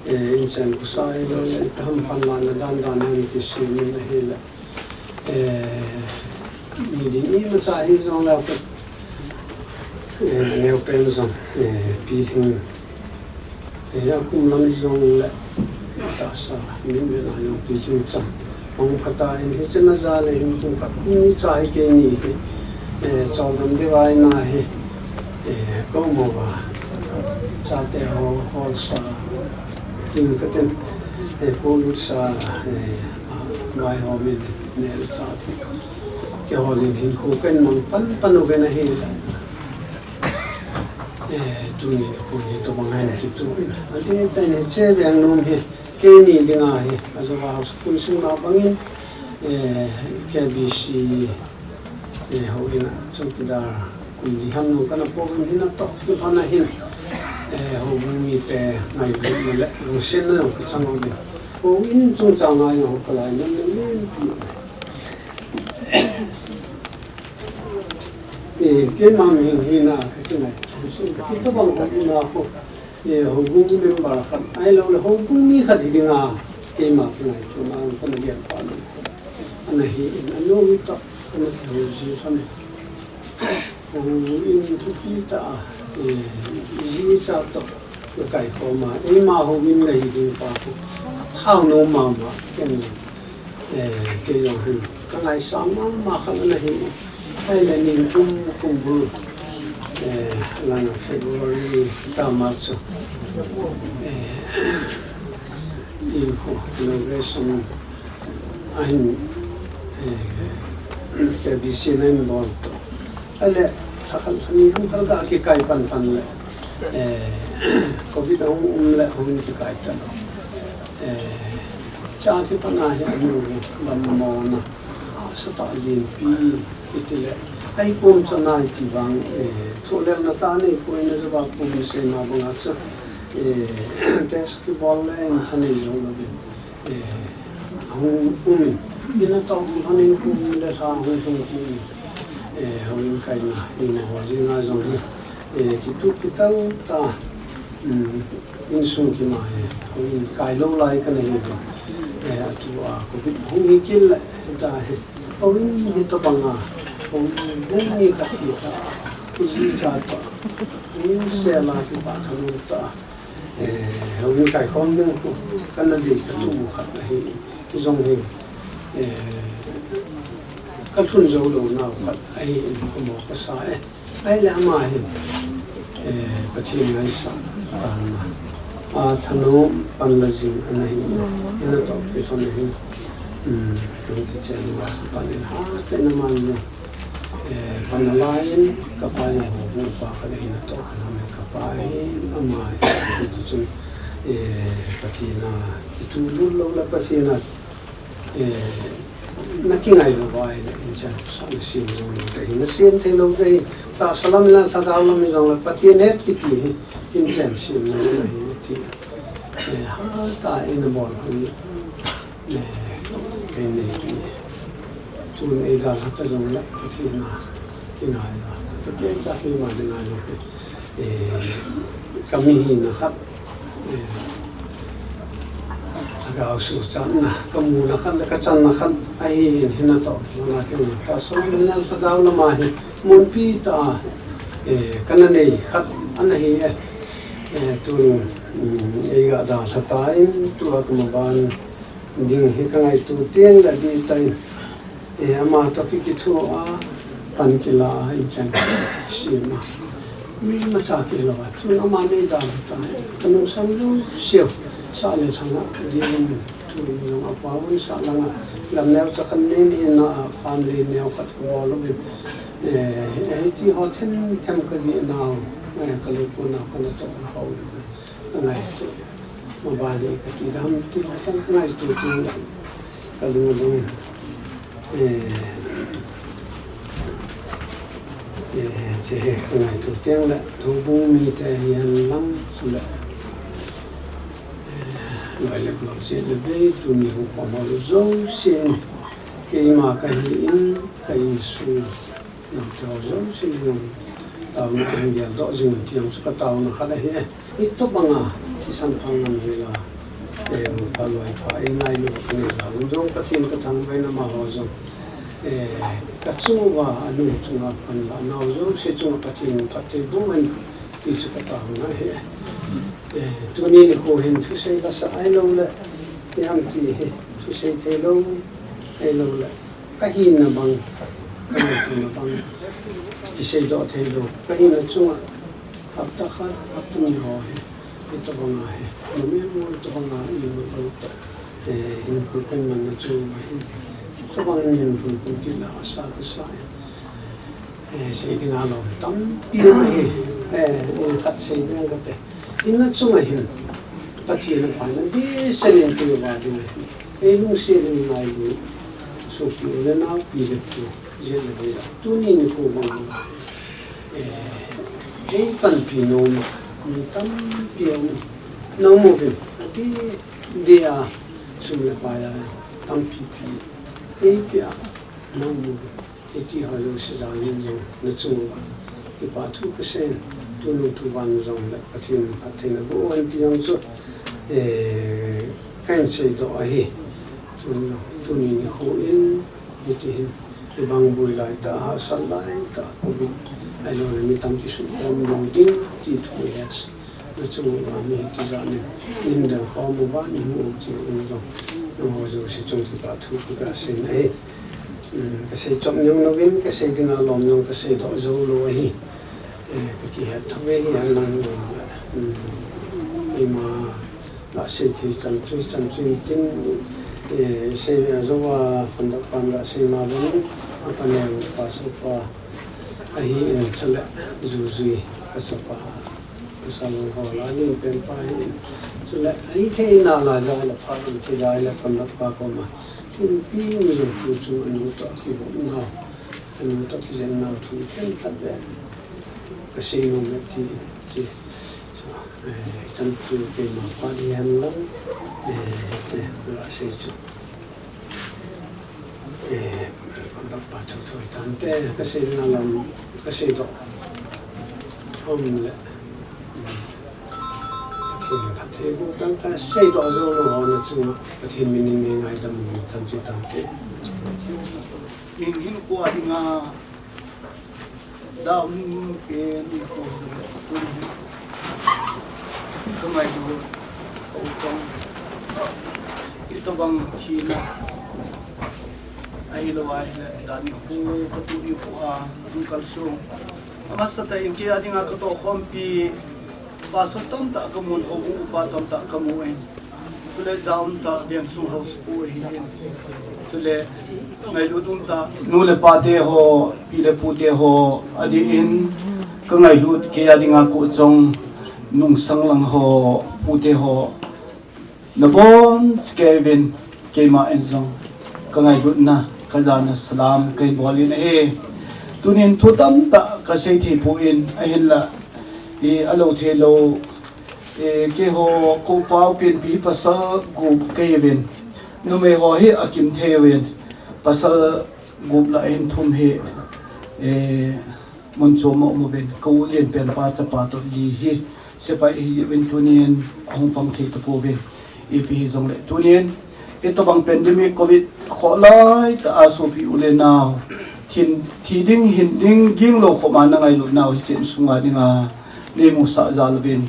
eh, in chen kusa i lo le, ham pan la na dan dan in kisem in ahile. Eh, mi ding imacha hi jong le, eh, neo pen jong, eh, pi ding Eh, akum lam jong le tahsa, min ve na jong pi chungchang. Hung phatah in hiche na ja le hin kum khat ni cha hi keini hi, eh, chol dam ding vai na hi, eh, ko mo va. Chate ho, ho sa, tin ka tin, eh, ko lut sa, eh, vai ho min, ne le cha. Keiho le hin ko ken mang pan pan u ve na hi. Eh, tuni, tuni tobang hin kitu. Ati tani che veng nom hi, keini dinga hi, ajouva haosa pung seima bangin, eh, K B C, eh, houin a chowkidar kum li ham nom kana pouvin, hinna toh kilhon a hin, eh, houbung mite ngailutna le lungsetna jong kachang uvin. Houin chungchang a jong kalai nom nom pi. Eh, keima mi hina ka kingai. Kitobang ka ina ko. Eh, houbung member khat, ahilou le houbung mi khat hi dinga keima kingaituna kana gel pa le. Ana hi in, anu mi ta, ana ki ho ji khan. Houin thupi ta, eh, ji cha to, kaikhom a, eima houin ngaiding pa ko. Phao nom mama, ken. Eh, kei jong hin, ka ngaisang mama khat ana hi. Ahile nikum, kum bul, eh, langa February tama chu, eh, in ko, inauguration ahin, eh, K B C na in bol to. Ahile, lha khat lha ni ham khat ga kikai pan pan le, eh, covid ahung um le, hung kikai tan. Eh, cha kipan a hi anu dammo na, hahsa tah lenpi, iti le, ahi kom cha nai ti vang, eh, tholelna tah nei poi na, ajouva kum seima banga chu, eh, test kibol le, in thanei jong lo. Eh, hung um in, hinna toh kilhon in kum le lha hung lhung tin, eh, houin kaina, in ho jing a jong hi, eh, kitup kital ta, um, insung kima hi, houin kai lou lai kana hi jong, eh, atua covid hung hi kit le, hita hi, houin hitobang a, houin hung hi kati ta, iji cha ta, houin sel a kipa thanom ta, Eh, houin kaikhom ding khu, kana dei katu khat ahi, jong hi, eh, kalhun jou lou nau khat ahi, komo kasa e. Ahile ama hi, eh, Pathen ngaisah tah na. Athanom pan la jing ana hi, hinna toh kilhon ahi, um, twenty chen la pan in ha, te na man na. Eh, pan a lai in, ka pa in houbung upa khat ahi, natoh khat ahi, ka pa hi, ama hi, hiti chun, eh, Pathen a, itu lut lou le Pathen a, eh, na kingai lou vai le, in chan, sa na sem lou lou te, na sem thei lou te, tahsa lam la, lhagao lam jong le, Pathen het kiti hi, in chan sem lou le, ti, eh, ha ta in bol, Eh, kei nei, tun ei dalha ta jong le, Pathen a, kingai a. Tua kei cha keima dinga jong, eh, ka mihina khat, eh, ka gaosuchatna, ka muna khat le ka channa khat, ahi in hinna toh, mana kei tahsa lam le lhagao lam a hi, munpi tah a, eh, kana nei khat, ana hi e, eh, tun, um, ei ga dalha ta in, tua ka maban, ding hi ka ngaito teng le di tai. Eh, ama toh ki kithu a, pan kila a, in chan sem a. Mi macha kilou a, tun ama nei dan ta. Ka nungsang lou siu, sa le thang a, di in tu in jong a pa un sa lang a. Lam neo cha khan nei ni na a, family neo khat ka bol uvin. Eh, eh, ti ho them them ka ni nau, eh, ka lo ko na ka na to ho. Ka ngai to. Ma ba le ka ti dam ti ho them ka ngai to ti ka lu lu. Eh, eh, che he ka ngai to tiang le, to bu mi te hian lam su le. Eh, ngai le lo se le be tu ni ho ko ma lo zo se. Keima ka hi in, ka in su. Nang te ho jouse jong taona a hung geldoh jing tiang chu ka taona khat ahi e. Hitobanga thisan pha ngam hela, eh, ka loi pa ei ngailu ka nei jal un jong Pathen ka thangvah in amaho jong, eh, ka chunga, a nu chunga, pan la nau jouse chunga Pathen in phattheiboh hen ti chu ka taona ahi e. Eh, tuni nikho hin thusei la sa ahilou le, ipi ham ti hi thusei thei lou ahilou le. Ka hina bang, ka ngaituana bang, kiseidoh thei lou. Ka hina chunga, hapta khat, hapta ni ho hi, hitobanga hi, numei numei tobanga i lo to, eh, hin phu kan man na chu ma hi, hitobang hin phu phu kila sa ka sa hi. Eh, sei dinga lom tampi ma hi, eh, in khat sei ding ka te. Hina chunga hin, Pathen a phatna di senin tu va ding hi. Ei lungset in ngailu, sopi u le nau, pi le pu, jen le ve. Tuni nikho bang, eh, ei panpi nom, mi tampi um, nau mo ve, ti dia, sum le pai a, tampi pi, ei pia, nau mo ve. Hiti ho jouse jal in jong na chunga kipa thu ka sei, tuni tuvan jong le Pathen phattheina boh hen ti jong chu, eh, kan seidoh ahi. Tuni, tuni nikho in, hiti hin, i bang bui lai ta, hahsat lai ta, covid, ahilou le mi tampi sukhom lou ding, ti thu hi. Na chunga mi hiti jat in, in dang khom uva, ni mu chi un jong, nangho jouse chung kipa thu ka sei ahi. Hmm, ka sei chom jong louvin, ka sei dinga lom jong ka seidoh jou lou ahi. Eh, ka kihet thei ahi, alang jong, hmm, ima la sei thei chan chu, chan chu tin, eh, sei a jou a, khondoh pan la sei ma bang, apa ne pa so pa, ahi in chule, Jujui ka sapa. Pasal ho la nin pen pa hi. Chule, ahi thei na la ja la pha lam thei ja la khondoh pa koma. Thingpi mi jong tu chu anu toh kivop nau. Anu toh kijen nau thu themkhat le. Ka sei nom e ti, ti. Eh, chan chu keima pa di hen lang. Eh, che, la sei chu. Eh, khondoh pa chu thu hi tante, ka sei na lam, ka seidoh. Om le. Pathen phattheiboh tang ka seidoh jou lou ho na chunga, Pathen min in mi ngaidam chan chu tante. Min hin khua dinga, Dam pen i ko tun hi. Ka ngailut, ka u chong. Itobang thina. Ahilou ahile, dan i ko, ka tu i ko a, ang kalsong. Amasa tah in kei a dinga ka tohkhompi, pastor tamtah ka mun, houbung upa tamtah ka mu in. Chule jat um tah, veng sung house pu ahi in. Chule ngailut um tah, nu le pa te ho, pi le pu te ho, adeh in ka ngailut kei a dinga koh chong nungsang lang ho, pu te ho, nabon cheh kei uvin, keima in jong ka ngailutna, ka jana salam ka hin bol in ahi. Tunin thu tamtah ka sei thei poi, ahinla, i, alou thei lou, E, keiho, ka upa u Pianpi pasal gup kahiuvin. Numei ho hi akim thei uvin. Pasal gup lah in thum hi, e, mun chom a um uvin. Ka u Lianpen pa chapa toh li hi sepai ahiuvin, tunin ahung pang thei tapouvin. Ipi hijongle tunin, hitobang pandemic covid khoh lai tah a sopi u le nau, thin, thi ding, hin ding, ging lou khop ma na ngailut nau hiche insunga dinga neimusah jal uvin.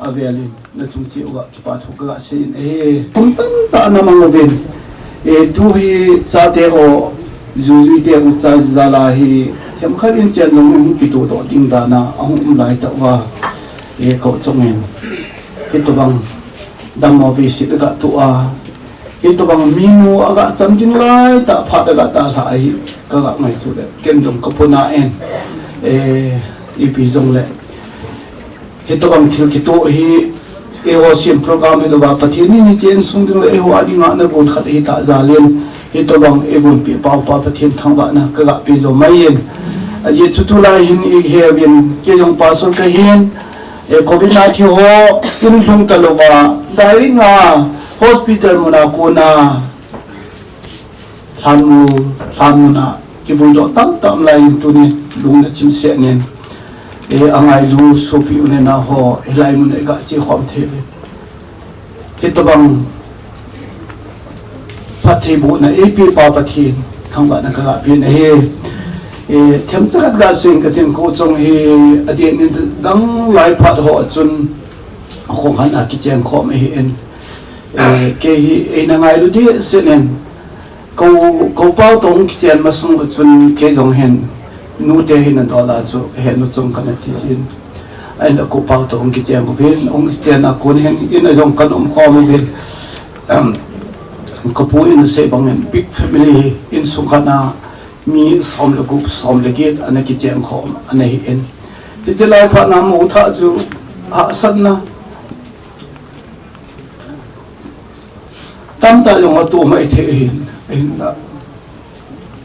Avelin, nachung cheh uva kipa thu kaga sei in ahi. Kum tamtah namang uvin. E, tu hi chate ho, Jujui te u cha jal a hi, themkhat in chen jong hung kitoh doh ding dan a, ahung um lai tah uva. E, ka u chong in. Hitobang dammo veiset kaga toh a. Hitobang minu aga cham ding lai tah phat aga talha ahi, kaga ngaito le, ken jong kapuna in, eh, ipi jong le. Hitobang thil kitoh hi, eiho sem program hi louva Pathen in hiche insung ding le eiho a dinga ana gon khat hita jal in, hitobang eigonpi pau pa Pathen thangvahna kaga pe jo mai in. Ajeh chu tulai hin ihet uvin, kei jong pastor kahin, eh, covid nineteen ho in lhung talouva, direct a hospital muna kona, lhanmu, lhanmuna kivui doh tamtah um lai in tuni lungna chimset in, eh, angailu sopi u le nao ho, hilai mun a iga che khom thei uvin. Hitobang phattheibohna eipe pa Pathen thangvahna kaga pe ahi. Eh, themcha khat ga sei inge katin, kou chong hi adeh in dang lai phat ho a chun khonghan a kicheng khom ahi in. Eh, kei hi eina ngailu dehset in. Kou, kou pau toh hung kichen masang a chun kei jong hin nute hin adol a chu henu chung kana ti hin. Ahinla kou pau toh hung kichen uvin, hung kichen a kon hin in a jong kana um khom uvin. Kapu in asei bang in big family, insung khat a mi som le gup, som le get ana kichen khom ana hi in. Hiche lai phat na mo tha chu hahsatna tamtah jong ato mai thei ahin, ahinla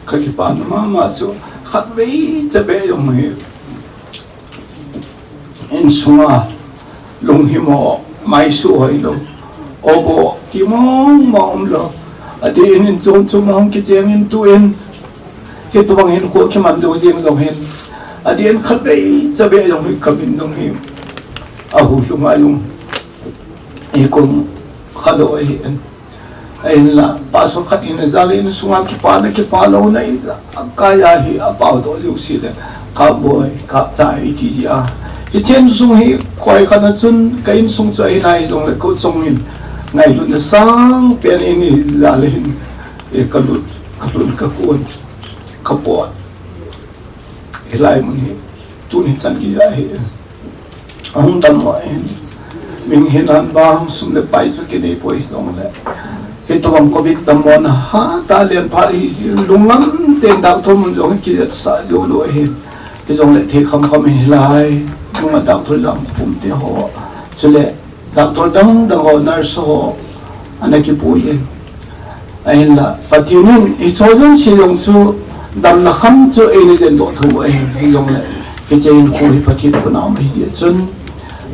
kakipana mama chu khatvei chabeh jong hi insunga lunghimo, maisu hoilou, obo ti mong mong umlou. Adeh in in chom chom a hung kicheng in tun hitobang hinkho kiman jou jeng jong hin, adeh in khatvei chabeh jong hi kamin jong hi ahu lhung a jong hi kum khalou ahi in. Ahinla pastor khat in ajal in sunga kipana kipalouna in akai a hi apao doh jouse le, kap boi, kap chai iti ji a. Hiche insung hi koi khat a chun ka insung chu ahi nai jongle kou chong in ngailutna sangpen in ijal hin, eh, kalut, kalun kakon, kapot. Hilai mun hi, tuni chan kija hi. Ahung dammo ahin. Mihing hinan bang sum le pai chu kinei poi hijongle, hitobang covid dammona hatah len phat hi, lunglam tah in doctor mun jong kijetsah joulou ahin. Hijongle thei khamkham in hilai, nunga doctor jam khum te ho, chule doctor dang dang ho, nurse ho, ana kipui in. Ahinla, Pathen in hiche jouse jong chu damna kham chu eina jen doh thou ahi, hijongle, hiche hinkho hi Pathen khut a um ahi jeh chun,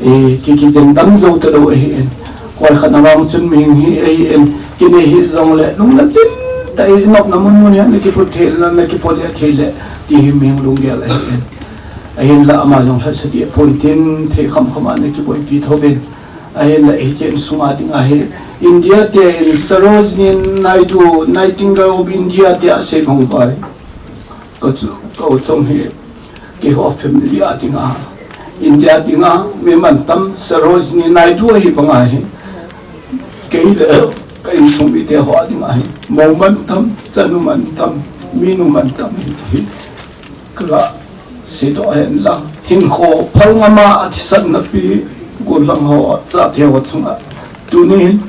eh, ki, kijen dam jou talou ahi in. Koi khat na vang chun mihing hi ahi in, kinei hijongle, lungna chin tah in inopna mun mun hi ana kiphut thei le, ana kipot le thei le, ti hi mihing lunggel ahi in. Ahinla ama jong lhasam deh pon tin, thei khamkham a ana kiboipi thouvin. Ahinla hiche insung a dinga hi India te in Sarojini Naidu, Nightingale of India tia asei bang uva hi. Ka chu, kou chong hi, keiho family a dinga, India dinga mi mantam Sarojini Naidu ahi banga hi. Kei le ka insung mite ho a dinga hi, mou mantam, chanu mantam, minu mantam hi, hi. Kaga seidoh hen lang. Hinkho phal ngam a athisan napi, gollhang ho, chate ho chunga. Tuni hin,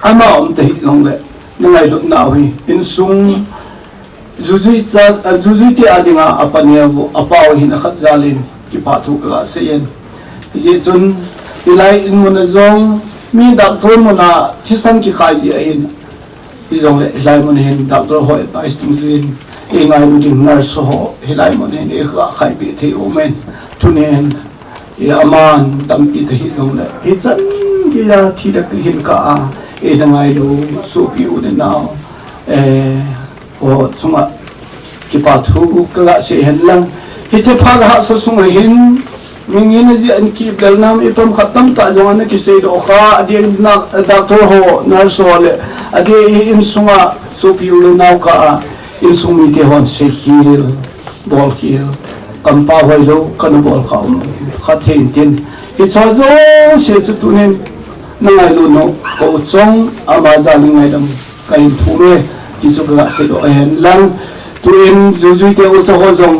ama um ta hijongle, na ngailutnau hi, insung jujui cha, a, jujui te a dinga apa neo, apa u hin akhat jal in, kipa thu kaga sei in. Hijeh chun, hilai in mun a jong, mi doctor mun a thisan kikhai ji ahin, hijongle, hilai mun hin doctor ho advice dungjuiyin, eingailu ding nurse ho, hilai mun hin eiga khaipi thei um in, tunin, eh, aman tampi ta hijongle, hichan geiya thi le hin kah a, eina ngailu sopi u le nao, eh, ho chunga kipa thu kaga sei hen lang. Hiche phat hahsa sunga hin, mihing in ajeh in kibel nam ipum khat tamtah jong ana kiseidoh kha, adeh in doctor ho, nurse ho le, adeh in insunga sopi u le nao kah a, insung mite hon seikhel, bolkhel, kampau hoilou, kana bol kha um kha thei intin. Hiche jouse chu tunin, na ngailu nau, kou chong, ama jal in ngaidam kahin thum e, ti chu kaga seidoh ahen lang. Tuin jujui te ucha ho jong,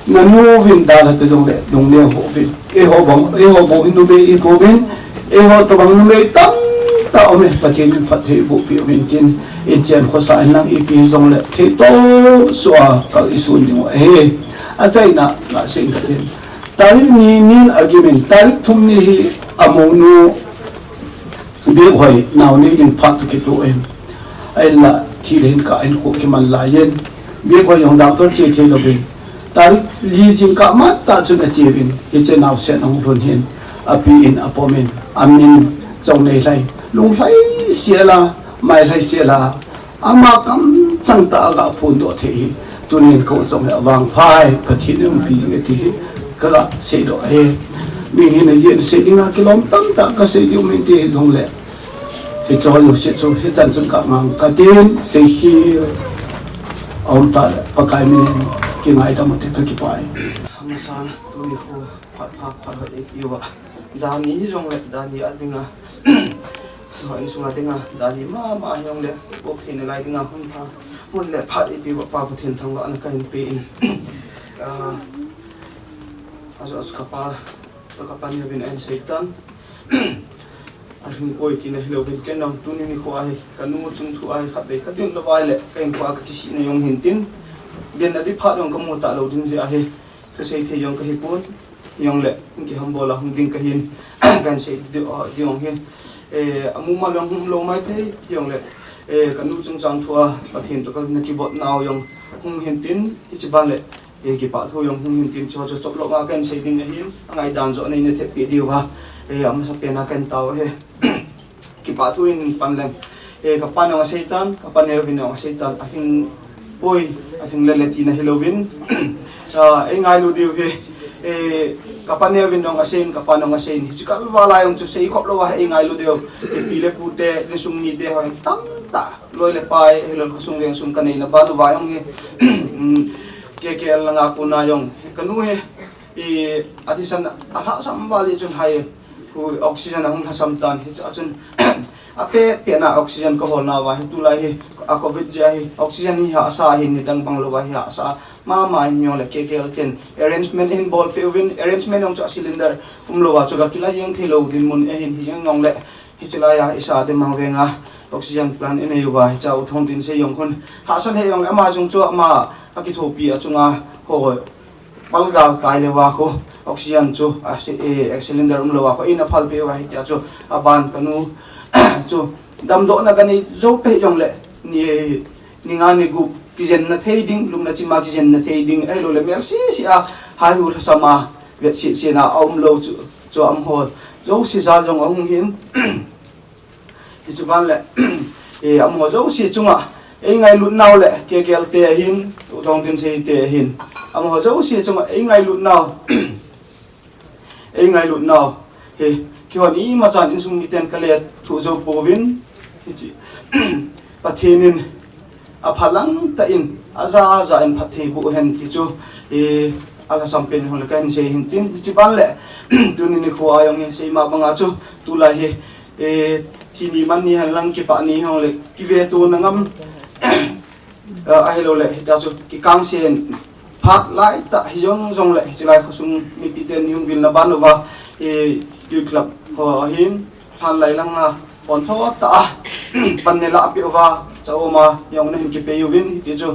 nanu uvin dalha ta jongle, lungneo hih uvin. Eiho bang, eiho bou hi numei ihiuvin, eiho tobang numei tamtah ta um e, Pathen in phatthei boh peh um in tin, in chen khosa in nang ipi jong le thei to sua ka i sun ding u ahi. A chaina la sing ka tin. Tarik ni nin a gim in, tarik thum ni hi a monu Biakhoi nau nei ding phat toh kitoh in. Ahinla thi le hin ka in khu kiman lai in. Biakhoi jong doctor che thei lou vin. Tarik li jingkah matah chun a che uvin. Hiche naosen ahung lhun hin. A pi in a pom in. A min Chongnei Lhai. Lunglhai sel a, mailhai sel a. Ama kamchang tah a ga phondoh thei hi. Tunin kou jong hi avangpha e, Pathen in umpi jing e ti hi. Ka ga seidoh e. Mi hin a jen sei ding a kilom tamtah ka sei diu min ti hi jong le. Hiche ho jouse chu, hichan chun ka ngang ka tin, sei hi a um ta le, Pakai min in kingaidam u te ka kipah e. Hangsan, tuni khu, phat pha, phat pha e ti uva. Dani hi jong le, dani a ding a. Ho insung a ding a, dani mama hi jong le, bok thei na lai ding a, hun pha, hun le phat e ti uva, Pa Pathen thangvahna ka hin pe in. Ah, ajo, ajo ka pa, to ka pa neo vin a hin sei tan. A hing poi tina hilou vin ken jong tuni nikho a hi, ka nu chung thu a hi khatvei ka tin lou vai le, ka in kho a ka kisihna jong hin tin. Den a di phat jong ka mu ta lou ding jeh a hi, thusei thei jong ka hi pon, jong le, hung kihambol a hung ding ka hin, ka hin sei di, di jong hin. Eh, a mu ma jong hung lou mai thei, jong le, eh, ka nu chungchang thu a, Pathen to ka na kibot nau jong hung hin tin, hiche ban le, eh, kipah thu jong hung hin tin chu, chu chop lou nga ka hin sei ding ahin, a ngaidan joh nei na thep peh diu va, eh, a masa pen a ka hin tao he. Kipah thu in pan leng. Eh, ka pa neo a sei tan, ka pa neo vin neo a sei tan, a hing poi, a hing le le tina hilou vin. Ah, ei ngailu diu hi, eh, ka pa neo vin neo a sei in, ka pa neo a sei in. Hiche kal val a jong chu sei khop lou a, ei ngailu diu. Eh, pi le pu te, insung mi te ho tamtah. Loi le pai, hilou le khosung veng sung ka nei na ban uva jong hi. Hmm, K K L langa kona jong. Ka nu hi, eh, a thisan a lhasam val hi chun hai, khu oxygen a hung lhasam tan hi chu a chun, a pet pet na oxygen ka hol nauva hi tulai hi, a covid jeh a hi, oxygen hi hahsa hin nidang bang louva hi hahsa mama in jong le K K L ten arrangement hin bol peh uvin, arrangement jong chu a cylinder um louva chu ka kila jeng thei lou dinmun ahin hi jeng jong le, hiche lai a i sa Demang veng a oxygen plant i nei uva hi cha u Thongtin sei jong khun hahsa lheh jong le ama jong chu ama a kithopi a chunga ho Palgal kai le va khu, oxygen chu, a si-, eh, cylinder um lou a khu, in a phal peh uva hitia chu, a ban ka nu chu, damdohna ka nei jou peh jong le, ni, ni nga ni gup, kijen na thei ding, lupna chim a kijen na thei ding, ahilou le mel sisi a, hai hu lhasam a, vet sisi na, a um lou chu, chu a um ho, jouse jal jong a hung hin, Hichu ban le, eh, amaho jouse chunga, ei ngailut nau le, K K L te ahin, U Thongtin sei te ahin. Amaho jouse chunga, ei ngailut nau, ei ngailut nau. He, kihon ima chan insung miten ka le thu jou pouvin, hichi. Pathen in, a phalang tah in, a ja a ja in phatthei boh hen ti chu, eh, a lhasam pen hung le ka hin sei hin tin, hichi ban le, tuni nikho a jong hin sei ma banga chu, tulai hi, eh, thi ni man ni hen lang kipah ni hung le, kive to na ngam, eh, ahilou le, hitia chu kikang sen phat lai tah hi jong jong le, hichi lai khosung mipi ten ni hung vil na ban uva, eh, youth club ho ahin, Hlan lai langa, pon tho ta a, pan ne la pi uva, cha oma, jong na hin kipei uvin, hiti chu,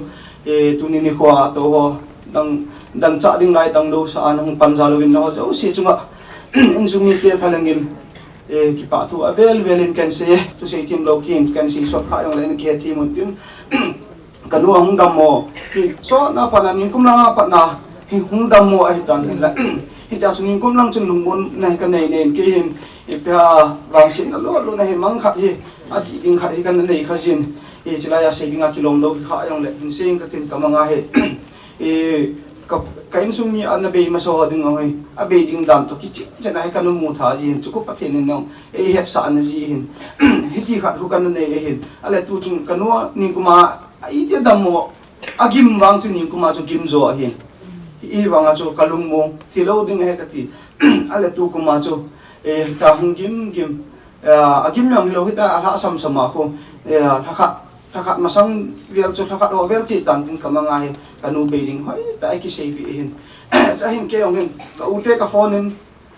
eh, tuni nikho a to ho, dang, dang cha ding lai, dang do sa a, nahung pan jal uvin, naho jouse chunga, insung mite thalengin, eh, kipah thu avel vel in kan sei, thusei thim lou kin, kan sei sot kha jong le, in kihe thim un tin, Ka nu a hung dammo. Hi, so na pat na, nikum langa pat na, hi hung dammo ahi tan hin la. Hitia chu nikum lang chun lungmon na hi ka nei nei kei hin, hi pia vangsetna lo lo na hi mang khat hi, a ti ding khat hi ka nei kha jin. Hi chilai a sei ding a kilom lo kha jong le, hin sei ka tin ka manga hi. Hi, ka, ka insung mi a na bei masa ho ding a hoi, a bei ding dan to kichen chen a hi ka nu mu tha jin, chu ko Pathen in nong, ei hetsah na ji hin. Hiti khat hu ka na nei ahin. A le tu chung ka nu a nikum a A iti dammo, a gim vang chu nikum a chu gim jo ahin. Hi vang a chu ka lungmong, thi lo ding ahi ka ti. A le tu kum a chu, eh, ta hung gim gim, eh, a gim jong hi lo hita a lhasam sam a khu, eh, lhakhat, lhakhat masang vel chu lhakhat ho vel chi tan tin ka manga hi, ka nu bei ding hoi ta a kisei pi hin. Cha hin kei jong hin, ka u te ka phone in,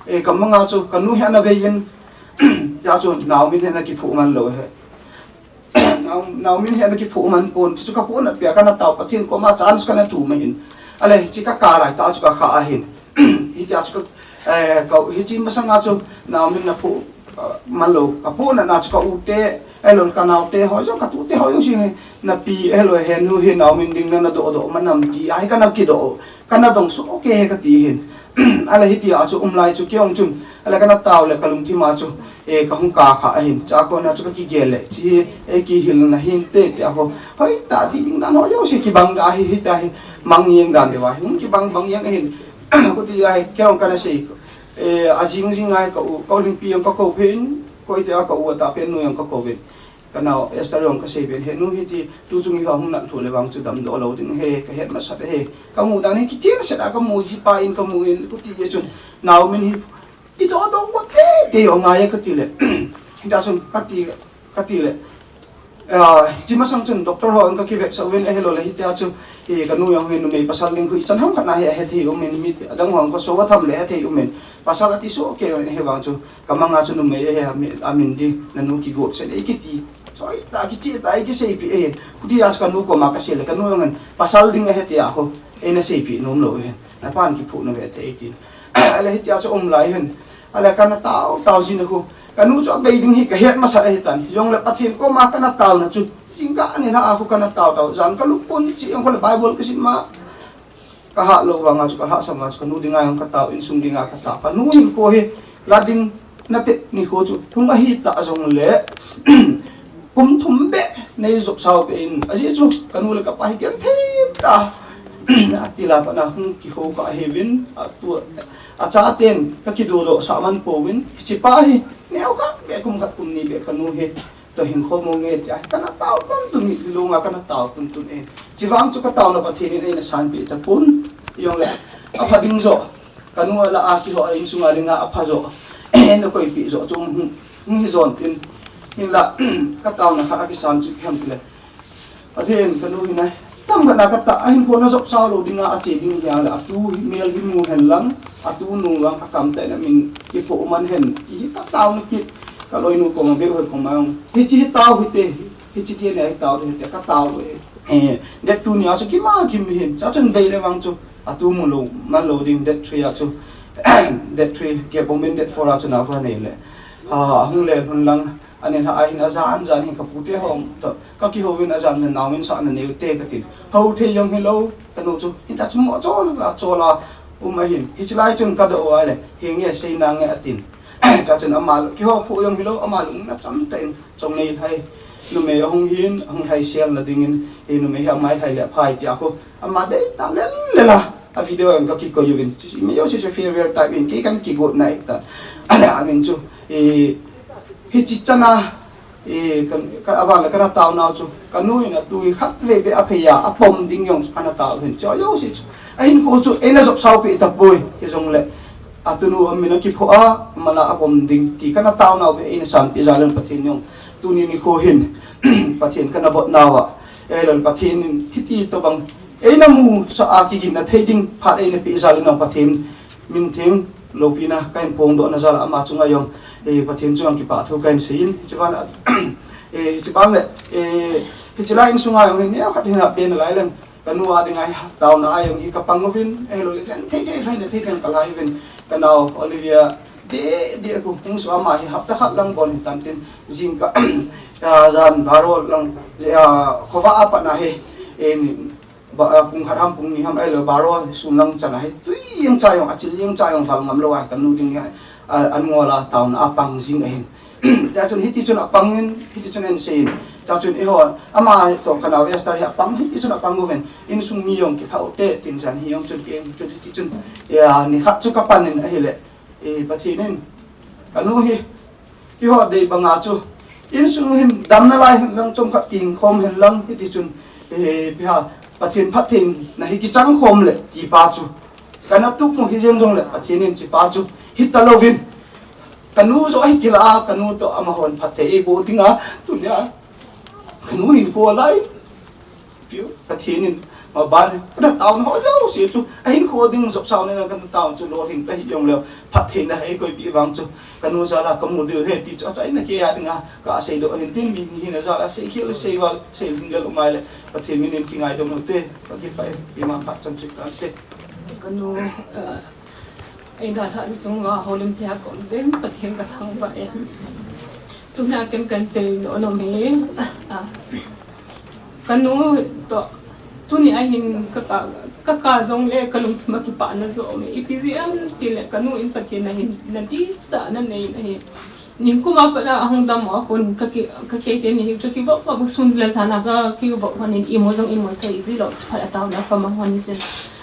Eh, ka manga chu, ka nu hi ana bei in, Hitia chu Naomin hi ana kiphuh man lou ahi. Nao, Naomin hi ana kiphuh man pon, chu ka pon a pia kana tao, Pathen koma chance kana tu ma hin. Ale, hiche ka kah lai tah chu ka kha ahin. Hitia chu ka, eh, ka, hiche masanga chu Naomin na phuh, ah, man lou, ka pon a na chu ka u te, ahilou le ka nao te ho jong, ka tute ho jong si na pi, ahilou le henu hi Naomin ding na na doh doh man am ti, ahi kana kidoh. Kana dong soh kei e kati hin. Ale hitia chu um lai chu kei jong chun. Ale kana tao le ka lungthim a chu. E, ka hung kah kha ahin. Chua kona chu ka kigel le. Chi, e, kihilna hinte tia ho. Hoitah ti ding dan ho jouse kibang da hi, hitia hi. Mang jeng dan deu ahi. Hung kibang bang jeng ahin. Khuti ahi, kei jong kana sei. E, ajing jing ahi ka u, ka u Lhingpi jong ka kou peh in. Koi tia ka u a tah pen nu jong ka kou peh in. Ka nao Esther jong ka sei peh in, henu hiti, tu chung hi hung nat lhu le vang chu damdoh lou ding ahi, ka het masat ahi. Ka mu dan hi kichen set a ka mu ji pa in ka mu in, khuti jeh chun, Naomin hi, i doh doh ko te, te jong ngai e kati le. Hitia chun kati, kati le. Ah, hiche masang chun doctor ho in ka kivetsah uvin ahilou le hitia chu, hi ka nu jong hi numei pasal ding khu ichan ham khat na hi ahe thei um in, mi adang ho ka so a tham le ahe thei um in. Pasal ati soh kei in ahi vang chu. Ka manga chu numei ahi, amin, amin ding, nanu kigot set e kiti. Choi ta, kiche ta, e kiseipeh e. Khuti a chu ka nu koma ka sei le, ka nu jong hin, pasal ding ahi tia ho. Eina seipeh nom lou hin. Na pan kiphuh na ve te e tin. Ale hitia chu um lai hin. Ale kana tao, tao jin a khu. Ka nu chu abei ding hi ka het masat ahi tan. Jong le Pathen koma kana tao na chu. Jingkah ni lha a khu kana tao tao. Jan ka lupon ni chi jong khu le Bible ka sim ma. Ka hah lou vanga chu, ka hahsat vanga chu, ka nu dinga jong ka tao, insung dinga ka tao. Ka nu hinkho hi, la ding na tep nikho chu, thum ahi ta jong le, kum thum beh, nei jop sao peh in, ajeh chu, ka nu le ka pa hi genthei ta. Ati la pa na hung kihou ka ahi uvin, atu, achaten, ka kidodoh sah man pouvin, hiche pa hi, neo khat beh, kum khat kum ni beh, ka nu hi, Tua hinkho mo nge tia, kana tao tuntun, mi lunga kana tao tuntun e. Chivang chu ka taona Pathen in eina sanpeh tapon, jong le, apha ding joh, ka nu a la a kiho a insunga dinga apha joh, eina koipeh joh chu hung, hung hi jon tin, hinla, ka taona khat a kisan chu ipi ham tile. Pathen ka nu hi na, Tam khat na ka tao, ahin kona jop sao lou dinga, ache ding hiang le, atu hi mel hi mu hen lang, atu nu vang a kam tah in amin, kipoh man hen, ti hi ka taona kit, ka loinu koma, beh hoi koma jong, hiche hi tao hite, hiche ti ne hi tao hite, ka tao e. Eh, date two nia chu kima kim hin, chua chun bei le vang chu, atu mu lou, man lou ding, date three a chu, date three, gap um in date four a chu na va nei le. Ha, hung le, hun lang, Ani lha ahin ajan jan hin ka pute ho toh, ka kihouvin ajan jan Naomin sahna neiu te katin. Hou thei jong hilou, ka nu chu, hita chu mo chol la chol a um ahin. Hiche lai chun ka doh uva le, henge sei nange atin. Chua chun ama, kiho phu jong hilou, ama lung na cham tah in, chong nei lhai. Numei ahung hin, ahung lhai sel na dingin, hi numei hi ama lhai le phai tia khu. Ama dei ta lel le la. A video jong ka kikoi uvin. Chu, chu, mi jong chu, chu farewell type in, kei kan kigot na e ta. Ale, amin chu, e, Hiche chana, e, ka, ka, avan le kana taonau chu, ka nu in atu hi khatvei beh aphei a, apom ding jong chu kana tao hin. Chu jouse chu, ahinkho chu, eina jop sao peh tapoi, hijongle, atunu amin akiphoh a, amala apom ding ti kana taonau beh eina sanpeh jal in Pathen jong, tuni nikho hin, Pathen kana botnau a, eilou Pathen in hiti tobang, eina musah a kiginna thei ding phat eina peh jal in Pathen, Min theng, loupina, kahin phongdohna jal a ama chunga jong, eh, Pathen chunga kipah thu kahin seiyin, hiche ban, eh, hiche ban le, eh, hiche lai insunga jong hi, neo khat hin apen alai leng, ka nu a dinga hi, taona a jong hi ka pang uvin, eh, lou le chen thei thei, lhai na thei thei ka lai uvin, ka nao, Olivia, de, de, ku, hung su ama hi, hapta khat lang bon hi tan tin, jingkah, ah, jan, baro lang, ah, khovah a pat na hi, eh, ni, Ba, ah, pung khat ham, pung ni ham, ahilou, baro sun lang chan ahi. Tui jeng cha jong, achil jeng cha jong, val ngam lou ahi, ka nu ding ahi. A, an ngol a, taona a pang jing ahin. Tia chun, hiti chun apang in, hiti chun ahin sei in. Tia chun, eiho, ama toh ka nao Esther hi apang, hiti chun apang uvin. Insung mi jong kilhau te, tin jan hi jong chun keng, chun hiti chun. Ya, ni khat chu ka pan in ahile. Eh, Pathen in, ka nu hi, Kihou dei banga chu, insung hin damna lai hen lang chomkhat kihing khom hen lang hiti chun, eh, ipi ham, Pathen phattheina hi kichang khom le ti pa chu. Kana tup mu hi jeng jongle Pathen in hiche pa chu hita louvin. Ka nu joh hi kila a, ka nu toh amahon phatthei eiboh dinga, tunia ka nu hinkho lai. Piu, Pathen in Maban, kana taona ho jouse chu, ahinkho ding jopsau nei kana taona chu lolhing kahi jongleu, phattheina eikoipeh vang chu, kanu jal a kamu diu ahi ti chu, achaina kei a dinga kaseidoh ahin tin, mi hina jal a seikhel seival, seilhing lel um ahile, Pathen min in kingaidam ute, kakipah e, iman phat chan chu tante. Kanu, eh, eidalhah chunga houlim thei a kaum jeh in Pathen kathangvah e. Tunia ken kahin seidoh nom hi, ah, kanu toh, tuni ahin kaka, kaka jongle kalungthim a kipana jo um e. Ipi jeh ham tile kanu in Pathen a hin nadihtah nanei in ahi. Nikum a pat a ahung dam u a kon kaki, kakei teni hi kakivop vop, sun le jan a kakivop lhon in imu jong imu sei ji lou, chuphat a taona kamang lhon jin.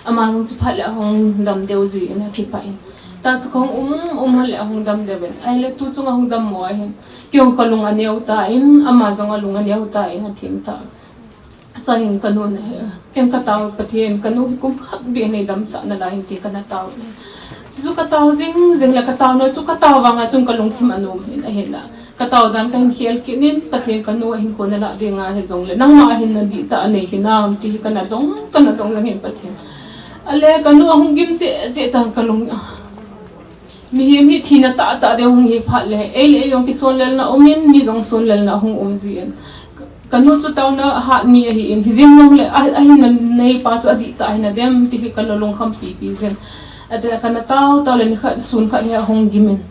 Ama jong chuphat le ahung dam deu ji in akipah in. Tachu kahung um, um lhon le ahung dam deu in. Ahile tuchung ahung dam u ahin. Kei jong kalung aneo tan, ama jong alung aneo tan, athim tan. Chuin kanu na hi, ken katao Pathen, kanu hi kum khat beh nei damsah nalai in ti kana tao e. Chuchu katao jing jing le kataona chu katao vanga chun kalungthim anom in ahinla. Katao dan kahin khel kit in Pathen kanu ahinkho nalah dinga hijongle nangma ahin nadihtah anei hinam ti hi kana dong, kana dong jing in Pathen. Ale kanu ahung gim cheh cheh tan kalung. Mihem hi thina tahtah ding hung hi phat le, ei le ei jong kisonlelna um in, mi jong sonlelna hung um jin. Kanu chu taona hat mi ahi in, hijeng jongle, a, ahin neipa chu adihtah ahi nadem, ti hi kalolung khampipi jin. Adeh a kana tao, tao le nikhat, sun khat hi ahung gim in.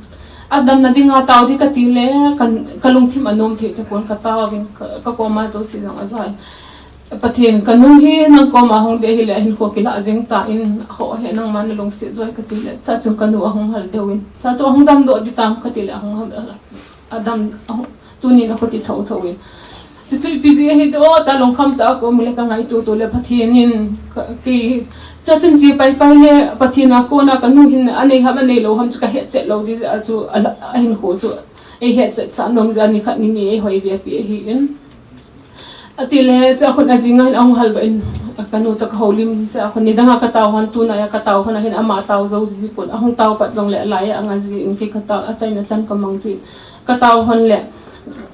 Adamna dinga tao ding kati le, kan, kalungthim anom thei tapon katao vin, ka, kakoma jouse jong ajal. Pathen, kanu hi nang koma hung ding ahile, ahinkho kilah jing tan, ho he nangman nalungset jo hih kati le, chuchun kanu ahung hal deu in. Chuchu ahung damdoh ding tam kati le, ahung hal, adam, ahung, tunin akhuti thotho in. Chuchu ipi jeh ahi ding o, ta lungkham tah a kaum le kangaito to le Pathen in, ka, kei, chuchun chi paipai le Pathen a kona kanu hin anei ham anei lou ham chu kahet chet lou ding jeh a chu, ala, ahinkho chu, eihet chet sah nom jeh a nikhat nini eihoi ve pi ahi in. Atile, chua khun ajing a hin ahung hal doh in, kanu toh kahoulim, chua khun nidang a katao hon, tuna a katao hon ahin ama tao jou ji pon, ahung tao pat jongle alai a anga ji in kei katao, achaina chan kamang ji. Katao hon le,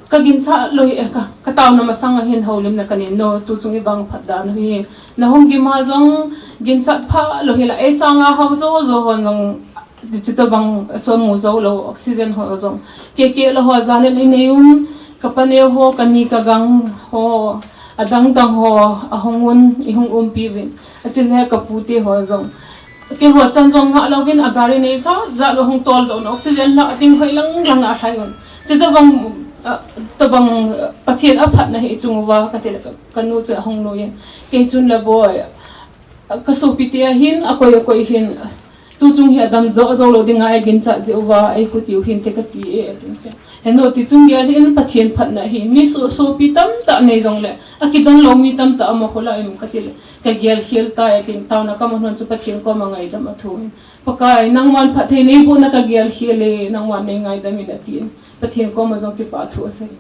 kaginchat lou hi, ka, kataona masang a hin houlimna kanen no, tuchung ivang phat dan hi. Nahung gim a jong, ginchat pha lou hi la, ei sanga hao jo jo hon jong, Chutobang chu amu jou lou, oxygen ho jong. Keke lou ho jal in inei un, kapaneo ho, kani kagang ho, adang dang ho, ahung un, ihung umpi uvin. Achule kapute ho jong. Keiho chan jong ngah louvin, agari nei jat jat lou hung toldoh un, oxygen lah ding hoi lang lang a alhai un. Chutobang, ah, tobang, ah, Pathen aphatna hi ichung uva, kati le ka, kanu chu ahung nui in. Kei chun le boi, ah, kasopite ahin, akoi akoi hin, Tuchung hi adam jo, jo lou dinga eiginchat jeh uva, eikhuti u hinte kati e, atin. Henu tichung gel hin Pathen phatna hi, mi so, sopi tamtah nei jongle, akidon lou mi tamtah ama khola em kati le, kagel khel tai, atin, taona kaman hon chu Pathen koma ngaidam athu in. Pakai, nangman phatthei neibohna kagel khel e, nangman neingaidam in, atin. Pathen koma jong kipathu asei.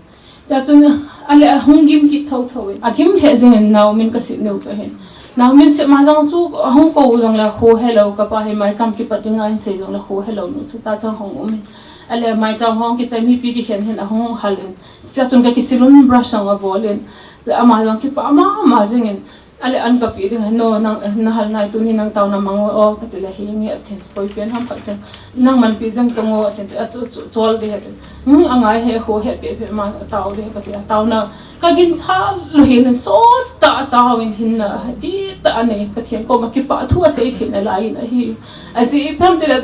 Tichun, ale ahung gim kit thotho in. Agim lheh jing in Naomin kasei neo chu ahin. Naomin sema jong chu ahung kou jongle kho helou, kapa hi maicham kipat dinga ahin sei jongle kho helou nu chu tachu hung um in. Ale maicham hung kichai mipi kikhen hin ahung hal in. Tichun kakisil un brush jong abol in. Ama jong kipah mama jing in. Ale an kapeh ding, no, nang, nahal nai tuni nang taona mang o, kati le henge atin. Koi pen ham khat chun, nangman pe jeng tong o, atin, a chu, chu, chol ding atin. Hmm, angai he, kho he, pe, pe, ma, tao ding, kati a, taona. Kaginchat lou hin, sot tah a tao in hin na, dihtah a nei, Pathen koma kipathu asei theina lai in ahi. Ajeh ipi ham tile,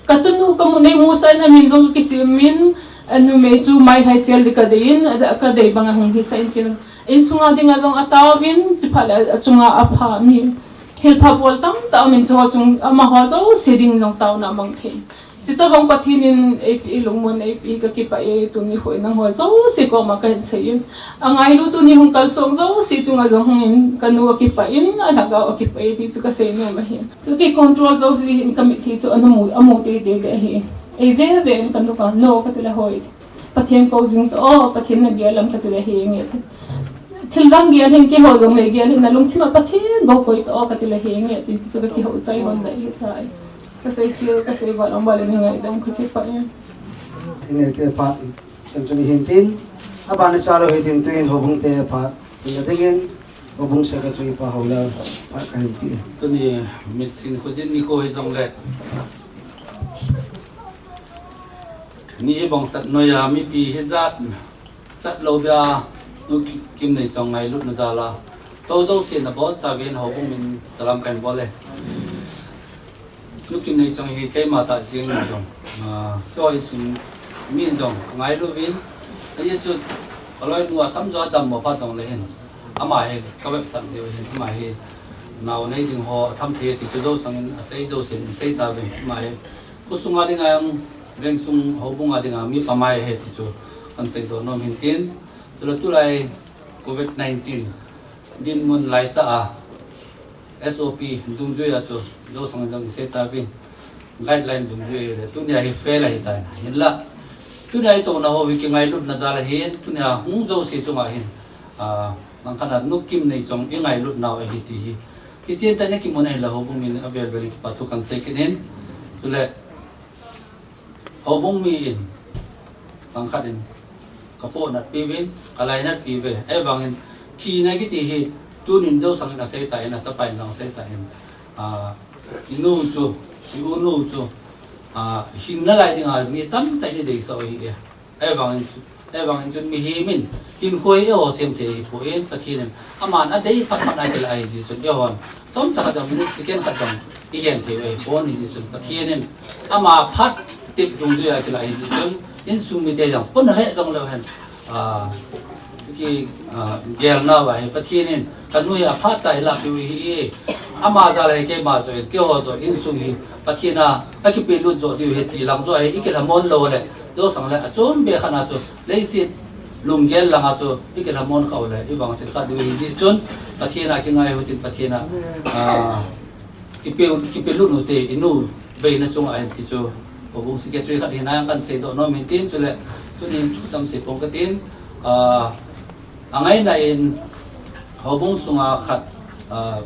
katunu kamu nei musah in amin jong kakisim in, anumei chu mai hai sel ding kadei in, a, kadei bang a hung hisah in kin. Insunga dinga jong ataovin, chuphat le achunga apha mi. Thilpha bol tamtah umin, chuho chung amaho jouse ding jong taona amang thei. Chutobang Pathen in eipeh lungmon eipeh kakipah e, tuni hoi nangho jouse koma kahin sei in. Angailu tuni hung kalsong jouse chunga jong hung in, kanu akipah in, alhagao akipah e ti chu kasei nom ahi. Kaki control jouse in kamitlhi chu anamu, amu teitei ding ahi. Ei veve in kanu ka, no kati le hoi. Pathen kou jing tao, Pathen nagel lam kati le henge. Thil dang gel hin keiho jong le gel hin nalungthim a Pathen bou koi tao kati le henge. Tin chu kakihou chai hon dai hitai. Kasei thil, kasei val ong val in ngaidam kakipah e. Inei te phat, chan chun hin tin. Abana cha lou hi tin tuin houbung te phat. Tin dingin. Houbung Secretary Pa Haolal, phat kahin pe. Tuni mitsin khojin nikho hijongle, ni hi bongsat noiya mipi hijat chat lou bia, Nu Kimneichong ngailutna jal a, tou jouse nabonchauvin houbung min salam kahin bol e. Nu Kimneichong hi keima tah jeng in jong, ah, keiho insung min jong kangailu uvin, ajeh chu kaloinu atamjo adammo phat jongle hin, ama hi kavetsah jeh u hin, ama hi nao nei ding ho atham thei ti chu jousang in asei jouse in sei tauvin, ama hi khosunga dinga jong, vengsung houbunga dinga mi pamai ahi ti chu kahin seidoh nom in tin, chule tulai covid nineteen dinmun laitah a S O P dungjuia chu jousang in jong isei tauvin, guideline dungjui ahile tunia hi fail ahitai. Hinla, tunia itouna ho hi kingailutna jal ahin, tunia hung jouse chunga hin, ah, langkhat a Nu Kimneichong ingailut nau ahi ti hi kichen tah in akimun ahinla, houbung min avel vel in kipa thu kahin sei kit in, chule houbung mi in langkhat in kapohnatpi uvin, kalainatpi uve. Ahivangin thina kiti hi tunin jousang in asei tan, achapa in jong asei tan, ah, inu chu, i-unu chu, ah, hinna lai dinga mi tamtah in ideisah u ahi e. Ahivangin chu, ahivangin chun mihem in hinkho hi eiho sem thei ahipoi, Pathen in aman adei phat phat a kilah ahi jeh chun, eihon chomcha khat jong, minute second khat jong ihen thei u ahipon, hijeh chun Pathen in ama phat tep dungjuia kilah ahi jeh chun, insung mite jong puna lheh jongleu hen, ah, ki, ah, gelnauva hi Pathen in kanu hi aphat cha eilah peh u ahi e. Ama jal a hi keima joh in, keiho joh insung hi Pathen a akipelut joh diu ahi ti lang joh a hi ikilhamon lou le, jousang le achom be khat a chu leiset lunggel langa chu ikilhamon khah u le ivangset khah diu ahi jeh chun, Pathen a kingai u hitin, Pathen a, ah, kipe, kipelut u te, inu beina chunga hin ti chu houbung secretary khat hina kahin seidoh nom in tin, chule tunin damsei pong katin, ah, angaina in houbung sunga khat, ah,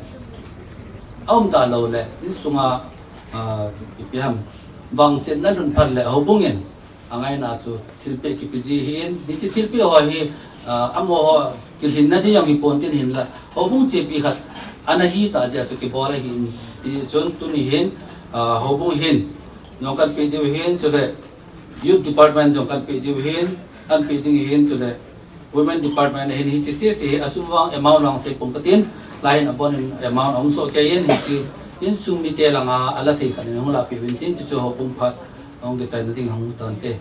aum talou le insunga, ah, ipi ham, vangsetna lhun phat le houbung in angaina chu thilpeh kipe ji ahin, hiche thilpeh ho hi, ah, amaho kilhinna ding jong hipon tin, hinla houbung chepi khat ana hitah jeh a chu kibol ahin, hijeh chun tuni hin, ah, houbung hin jong kahin pe diu ahin, chule youth department jong kahin pe diu ahin, kahin pe ding ahin, chule women department ahin, hiche sese hi asum vang amount vang sei pong katin, lai hin abon in amount ahung soh kei in, hiche insung mite langa ala thei khat in hung lahpeh uvin tin, chuchu houbung phat ahung kichaina ding ahung tante.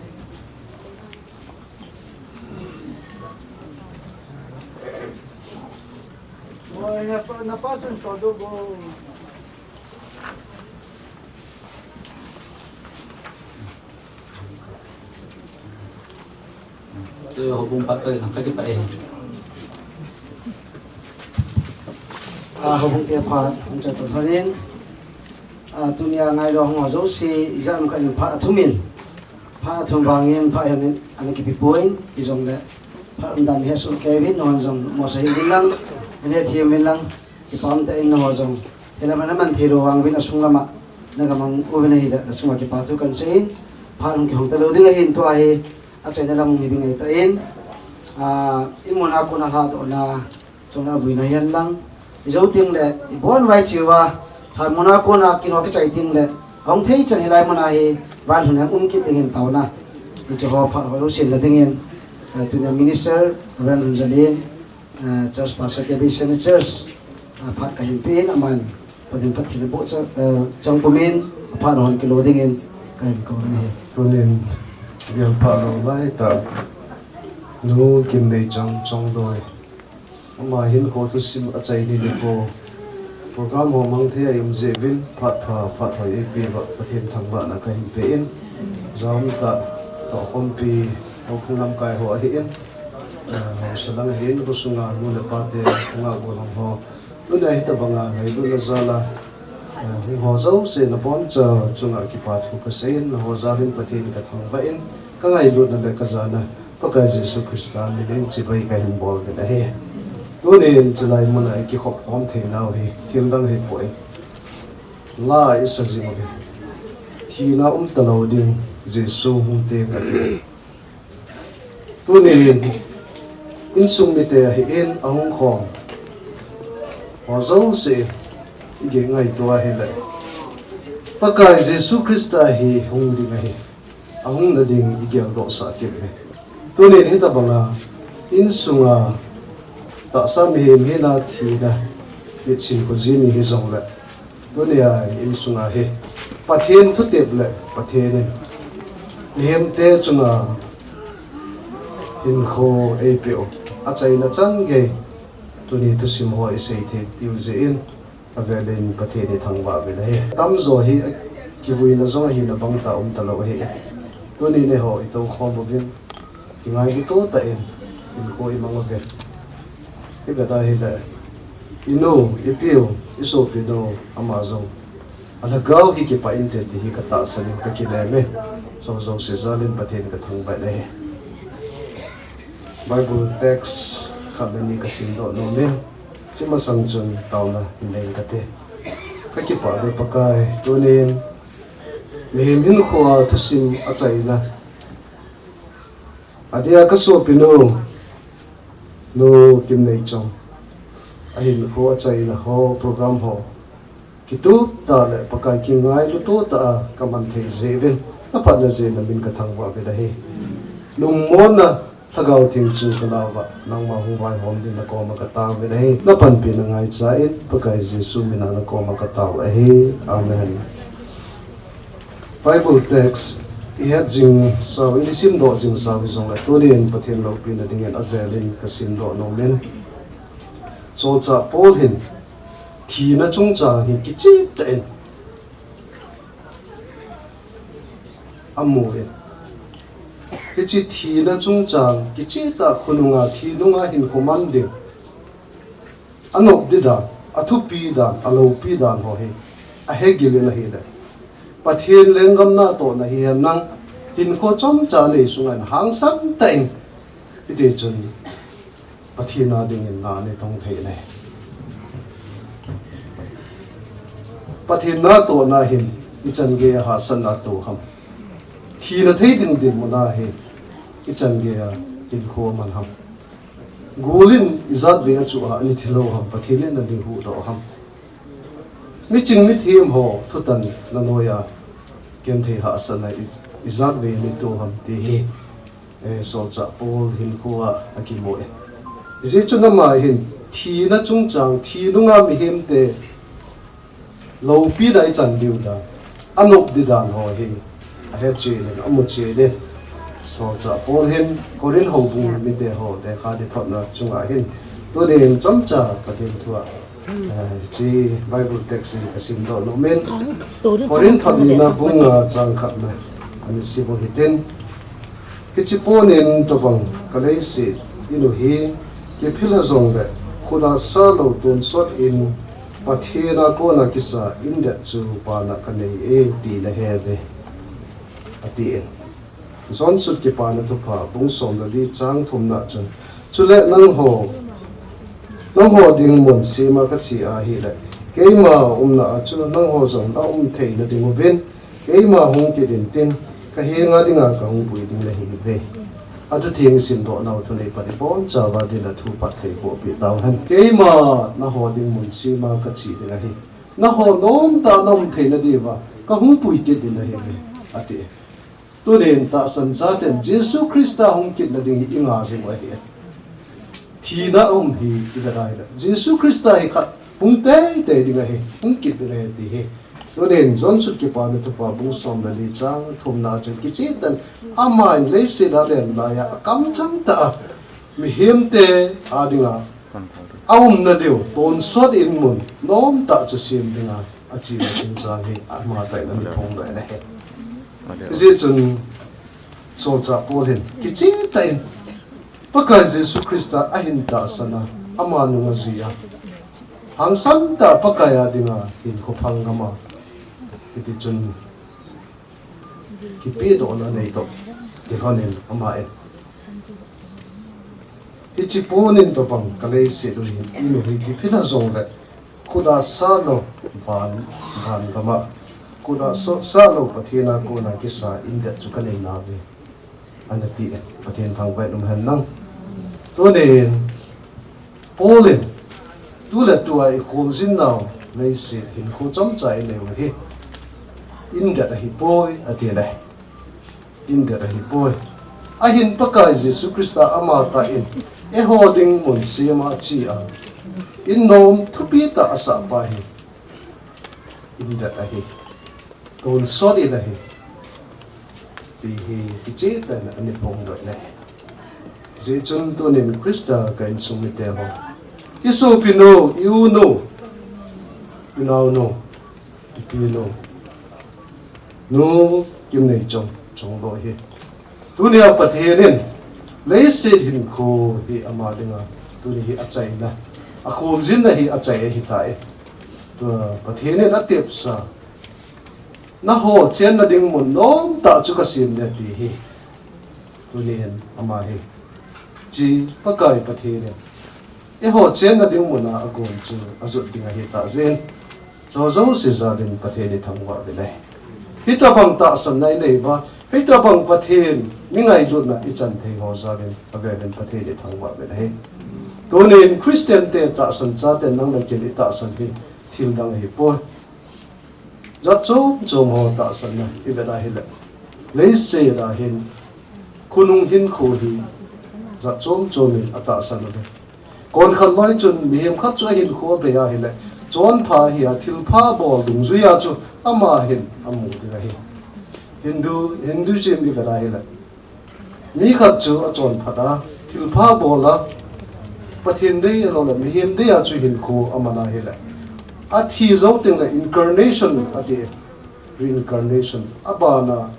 Houbung phat toh kakipah e. Ah, houbung te phat hung chan toh lhonin, ah, tunia ngailou hung ho jouse, ijat ham khat in phat athum in, phat athum vangin phat hi ana kipe poi, hijongle phat umdan hesoh kei uvin, nanghon jong mosa hih uvin lang, ana hethem uvin lang, kipa umtah in nangho jong hilam a naman theilou vang uvin, asung lam a nagamang uvin ahile, nachunga kipa thu kahin sei in, phat hung kihong talou ding ahin, tua hi achaina lam hung hi ding ahitah in, ah, inmun a kona lhadohna, chule avuina hihen lang, ijou tengle ibon uvin cheuva, lhanmon a kona kin ho kichai tengle ahung thei chan, hilai mun a hi vailhun hung um kit dingin taona. Hiche ho phat ho jouse la dingin, eh, tunia Minister Reverend Lunjalin, eh, Church Pastor K B C Church, ah, phat kahin pe in, aman Pathen phatthei aboh cha, eh, chang pumin, aphat hon kilo dingin kahin kou ahi. Tunin gelpha lou laitah Nu Kimneichong Chongdoi, ama hinkho thusim achai ni nikho program ho mang thei a i um jeh uvin, phat pha phat hoi eipeuva Pathen thangvahna kahin pe in, jam tah, tohkhompi, houbung lamkai ho ahin, eh, haosa lang ahin, khosunga nu le pate, ngah gollhang ho, tunia hitobanga ngailutna jal a, eh, hung ho jouse nabonchau chunga kipa thu kasei in, nangho jal in Pathen kathangvah in, kangailutna le kajana Pakai Jesu Christa minin chibai kahin bol uvin ahi. Tunin chulai muna ikikhop khom theinau hi thildang hipoi. La isa jing uve. Thina um talou ding, Jesu hung teng ahi. Tunin insung mite ahin, ahung khom Ho jouse i gel ngaito ahile, Pakai Jesu Christa hi hung ding ahi. Ahung na ding i geldoh sah kit uve. Tunin hitabanga insunga tahsa mihem hina thina mitsin khojin hi jongle, tunia insunga hi Pathen thutep le Pathen in mihemte chunga hinkho eipeh u achaina chang gei tuni thusim ho i sei thei diu jeh in, avelin Pathen i thangvah uvin ahi. Tamjo hi kivuina jong ahina bang tah um talou ahi. Tuni neiho i toukhom uvin, i ngailu to tah in hinkho i mang uve. I vet ahile, i nu, i piu, i sopinu, ama jong alhagao hi kipah inte ti hi ka tahsan in ka kinem e. Jou jouse jal in Pathen ka thangvah e. Bible text khat le ni ka simdoh nom in, hiche masang chun taona hin nei kate. Ka kipah uve Pakai, tunin mihem hinkhoa thusim achaina adia ka sopinu, Nu Kimneichong, ahinkho achaina ho, program ho kitup tah le Pakai kingailu to tah a ka man thei jeh uvin, na phatna jeh in na min ka thangvah uvin ahi. Lungmonna Lhagao Theng chu ka lah uva, nangma hung vaihom ding na koma ka tao uvin ahi. Na panpina ngaicha in, Pakai Jesu mina na koma ka tao ahi. Amen. Bible text i het jing sau, i simdoh jing sau hi jongle, tunin Pathen loupina dingin avelin ka simdoh nom in, Solchah Paul hin thina chungchang hi kicheh tah in amu in, hiche thina chungchang kicheh tah khonunga, thi nunga hinkho man ding, anop ding dan, athupi dan, aloupi dan ho hi ahegil in ahile, Pathen lenggam natohna hihen lang hinkho chomcha nei sunga hangsan tah in, hiti chun Pathen a dingin na nei tong thei ahi. Pathen natohna hin ichan geiya hahsatna ato ham? Thina thei ding dinmun a hi ichan geiya hinkho aman ham? Gul in ijat vei a chu a ana thi lou ham? Pathen in ana ding huhdoh ham? Miching mithem ho thutanna noiya genthei hahsatna i, ijat vei ana to ham ti hi, eh, Solchah Paul hinkhoa akimu e. Hijeh chun ama hin thina chungchang, thi nunga mihemte loupina ichan diu dan, anop ding dan ho hi ahe chen in, amu chen in. Solchah Paul hin Corinth houbung mite ho lekha dithotna chunga hin, tunin chomcha Pathen thua, eh, hiche Bible text hi ka simdoh nom in, Corinth thot nina bung nga chang khatna ana sim u hitin, Hiche ponin tobang ka leiset in u hi kiphel a jongle, khut a sa lou tonsot in Pathen a kona kisa indet chu pana ka nei e ti na he uve, ati in. John sut Kipana Thupha bung som le li chang thumna chun, chule nangho, nangho ding mun sema ka che ahile, keima umna a chu nangho jong na um thei na ding uvin, keima hung kit intin, ka henga dinga ka hung pui ding na hi uve. Athutheng i simdoh nau thu nei phat i bonchauva dinga thu phatthei boh peh tauhen. Keima nangho ding mun sema ka che ding ahi. Nangho nomtah a na um theina diuva ka hung pui kit ding na hi uve, ati. Tunin tahsan chaten Jesu Christa hung kitna ding hi i nga jing u ahi. Thina um hi i vet ahile, Jesu Christa hi khat hung teitei ding ahi, hung kit ding ahi ti hi. Tunin John sut Kipana Thupha bung som le li chang thumna a chun kichen tan, aman leiset a alen laiya akamchang tah a mihemte a dinga a umna diu tonsot in mun nomtah chu sem dinga achena chungchang hi ama tah in ana phong doh in ahi. Hijeh chun Solchah Paul hin kichen tah in Pakai Jesu Christa ahin tahsan a, ama nung ajui a, hangsan tah a Pakai a dinga hinkho phal ngam a, hiti chun kipehdohna nei toh kilhon in ama in, hiche ponin tobang ka leiset u hi, in u hi kiphel a jongle, khut a sa lou van, van gam a, khut a sa, sa lou Pathen a kona kisa indet chu ka nei nauve, ana ti e. Pathen thangvah in umhen lang. Tunin Paul in Tuletua ikholjin nau leiset hinkho chomcha inei u hi indet ahipoi, ati le. Indet ahipoi. Ahin Pakai Jesu Christa amatah in eiho ding mun sem a ache a, in nom thupi tah asah pa hi indet ahi. Tonsot in ahi. Ti hi kicheh tah in ana phongdoh in ahi. Hijeh chun tunin Christa ka insung mite ho, isopinu, iunu, inaonu, ipinu, Nu Kimneichong, Chongloi hi, tunia Pathen in leiset hinkho hi ama dinga tuni hi achaina, akholjinna hi achai ahitai. Tua Pathen in atepsa, nangho chenna ding mun nomtah chu kasem ding ati hi. Tunin ama hi, hiche Pakai Pathen in eiho chenna ding muna agon chu ajot ding ahitah jeh in, hiche jouse jalin Pathen ithangvah uvin ahi. Hitobang tahsanna inei uva, hitobang Pathen mi ngailutna ichan thei ho jalin, avelin Pathen ithangvah uvin ahi. Tunin Christian te tahsan chaten nang le ken itahsan hi thil dang ahipoi. Jat chom chom ho tahsanna ivet a hile, leiset a hin khonung hinkho hi jat chom chom in atahsan uve. Konkhat loi chun mihem khat chu ahinkho abei a hile, chonpha ahia, thilpha bol dungjuia chu ama hin amu ding ahi. Hindu, Hinduism ivet a hile, mi khat chu achonphat a, thilpha bol a, Pathen dei ahilou le mihem dei a chu hinkho aman a hile, athi jou teng le incarnation ati, reincarnation, abana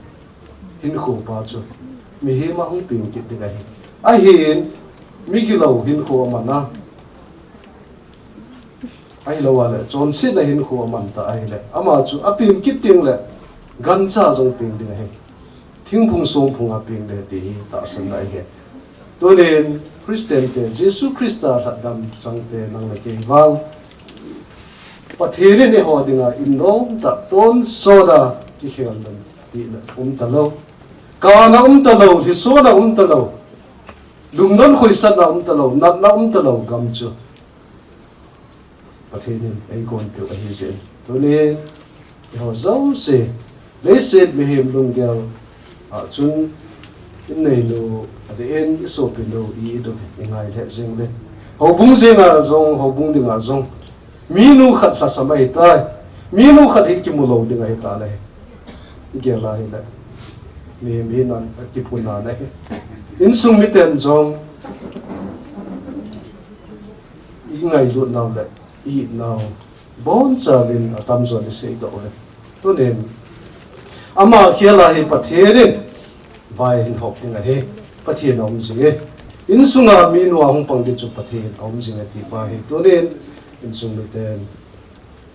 hinkho pa chu mihem a hung peng kit ding ahi. Ahin migilou hinkho aman a, ahilou a le chonsetna hinkho aman ta ahile, ama chu apeng kit teng le gancha jong peng ding ahi. Thingphung songphung a peng ding ahi ti hi tahsanna ahi. Tunin Christian te, Jesu Christa lhatdam chang te nang le kei vang, Pathen in eiho dinga in nomtah tonsot a kikhel dam tina um talou, kana um talou, lhisona um talou, lungdon khoisatna um talou, natna um talou gam chu Pathen in eigonpeh u ahi jeh in, tunin eiho jouse, leiset mihem lunggel a chun, inneinu, adeh in isopinu, i-it u, ingai lheh jeng uvin. Houbung jeng a jong, houbung ding a jong, minu khat lhasam ahitai, minu khat hi kimu lou ding ahitai le. Igel a hile, mihem hina akiphun a le, insung miten jong ingailut nau le i-it nau, boncha uvin atamjon iseidoh uve. Tunin ama khel a hi Pathen in vai ahin hop ding ahi, Pathen aum jing e. Insunga minu a hung pang ding chu Pathen aum jing e ti pa hi tunin insung miten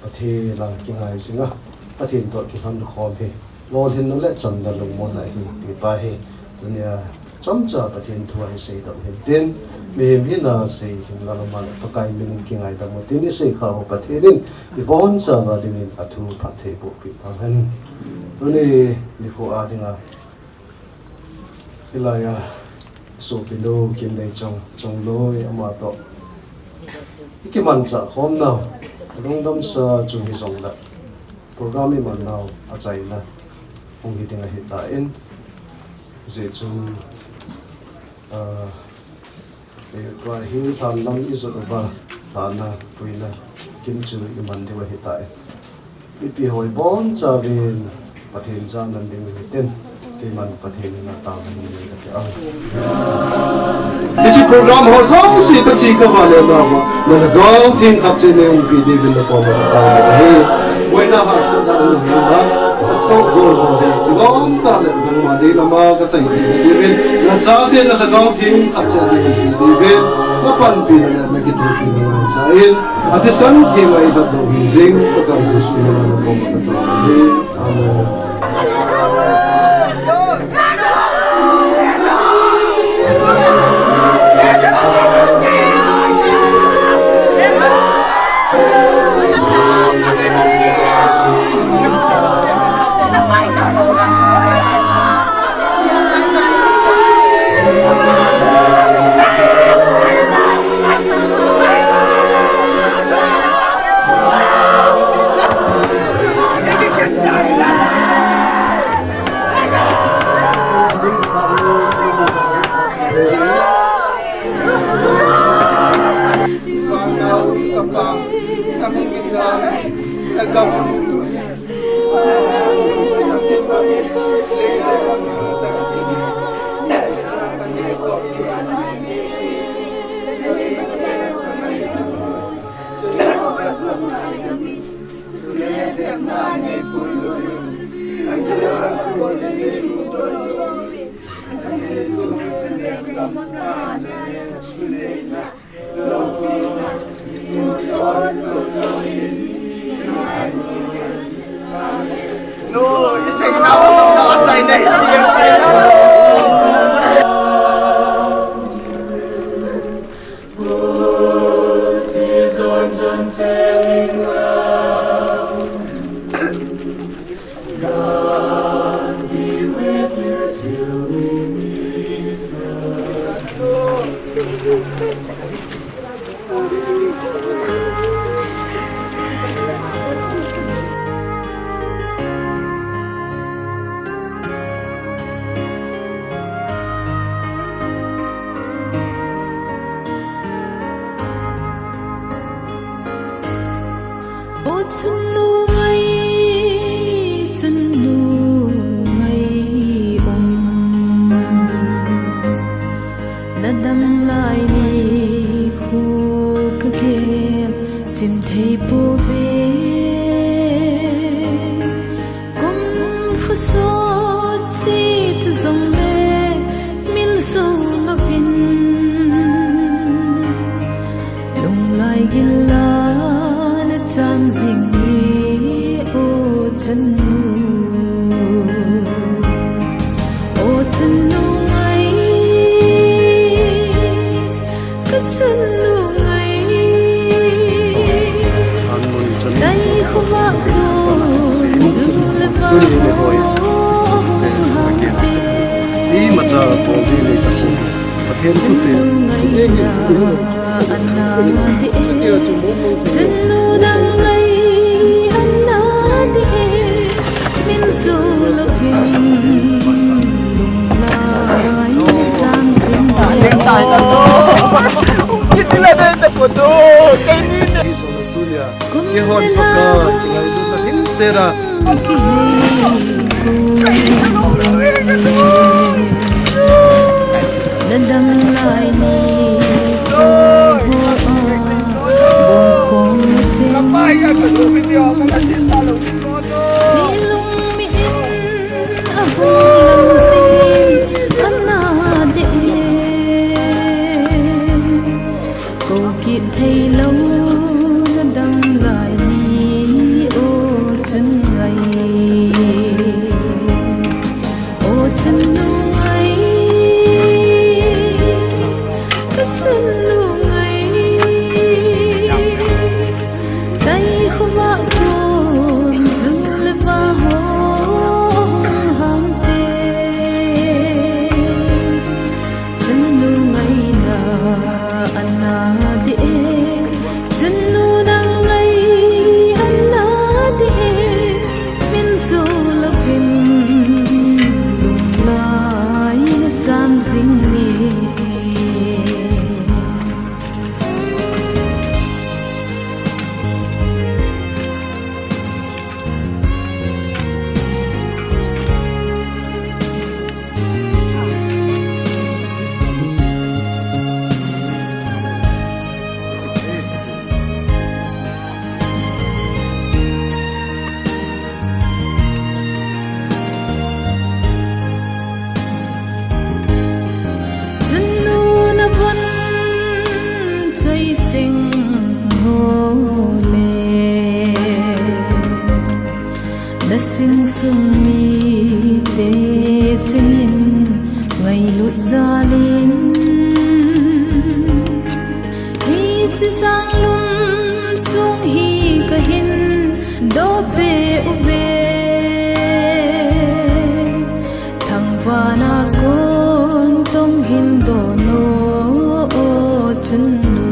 Pathen a kingai jing a, Pathen toh kilhon khom hi lolhinna le chamna lungmonna ahi ti pa hi tunia chomcha Pathen thu a iseidoh u hitin, mihem hina sei lhing lama le Pakai min in kingaidam u tin isei kha u Pathen in ibonchauva dingin athu phattheiboh peh tauhen. Tuni nikho a dinga hilai a sopinu Kimneichong, Chongloi ama toh ikimanchah khom nau, lungdamsa chu hijongle program iman nau achaina hung hi ding ahitan, hijeh chun, ah, tua hi lhan lam ijot uva, lhanna, puina, kin chu iman diu ahitai. Mipi ho ibonchauvin Pathen jana ding u hitin, keiman Pathen in atao hen in kati e. Hiche program ho jouse kache kavale nauva, nalhagao theng khat cheh in eiumpi diuvin nakoma katao u ahi. Boina hahsatna umlou hinla, natoh gol ho hi ilom tah le nangma dei lama kachai thei diuvin, nachate nalhagao theng khat cheh in eiumpi diuvin, napanpina le nakithopi nangaicha in, athisan theng a idop lou hijing, Pakai Jesu min a nakoma katao u ahi. Amen. Put his arms unfailing round. God be with you till we meet again. O chunnu ngai, chunnu ngai um, na dam lai nikho ka gel chim thei pouve. Kum kho sot chit jongle mil jou louvin, lunglai gil a na cham jing e, o chunnu. O chunnu ngai, ka chunnu ngai. Dai khovah kon jung le vah hung ham te. Imacha bol ding nei ta. Pathen thu te. Chunnu ngai na ana de e. Chunnu nang ngai ana de e. Min jou louvin lunglai na cham jing e. Kiti la dai ta ko to. Kei ni ne. Kihon paka, kingailutna himsela. Na dam lai nikho a, bongkhom na chen. Silung mi in ahung lam jing ana de e. Kou kit thei lou na dam lai ni, o chun ngai, o chunnu ngai, ka chunnu ngai. Dai khovah kon jung le vah hung ham te. Chunnu ngai na ana de e, chunnu nang ngai ana de e, min jou louvin lunglai na cham jing e. Chunnu na von choi cheng ho le, na singsung mite chengin ngailut jal in, hiche jang lum sung hi kahin doh peh uve. Thangvahna kon tong hin doh no, o chunnu.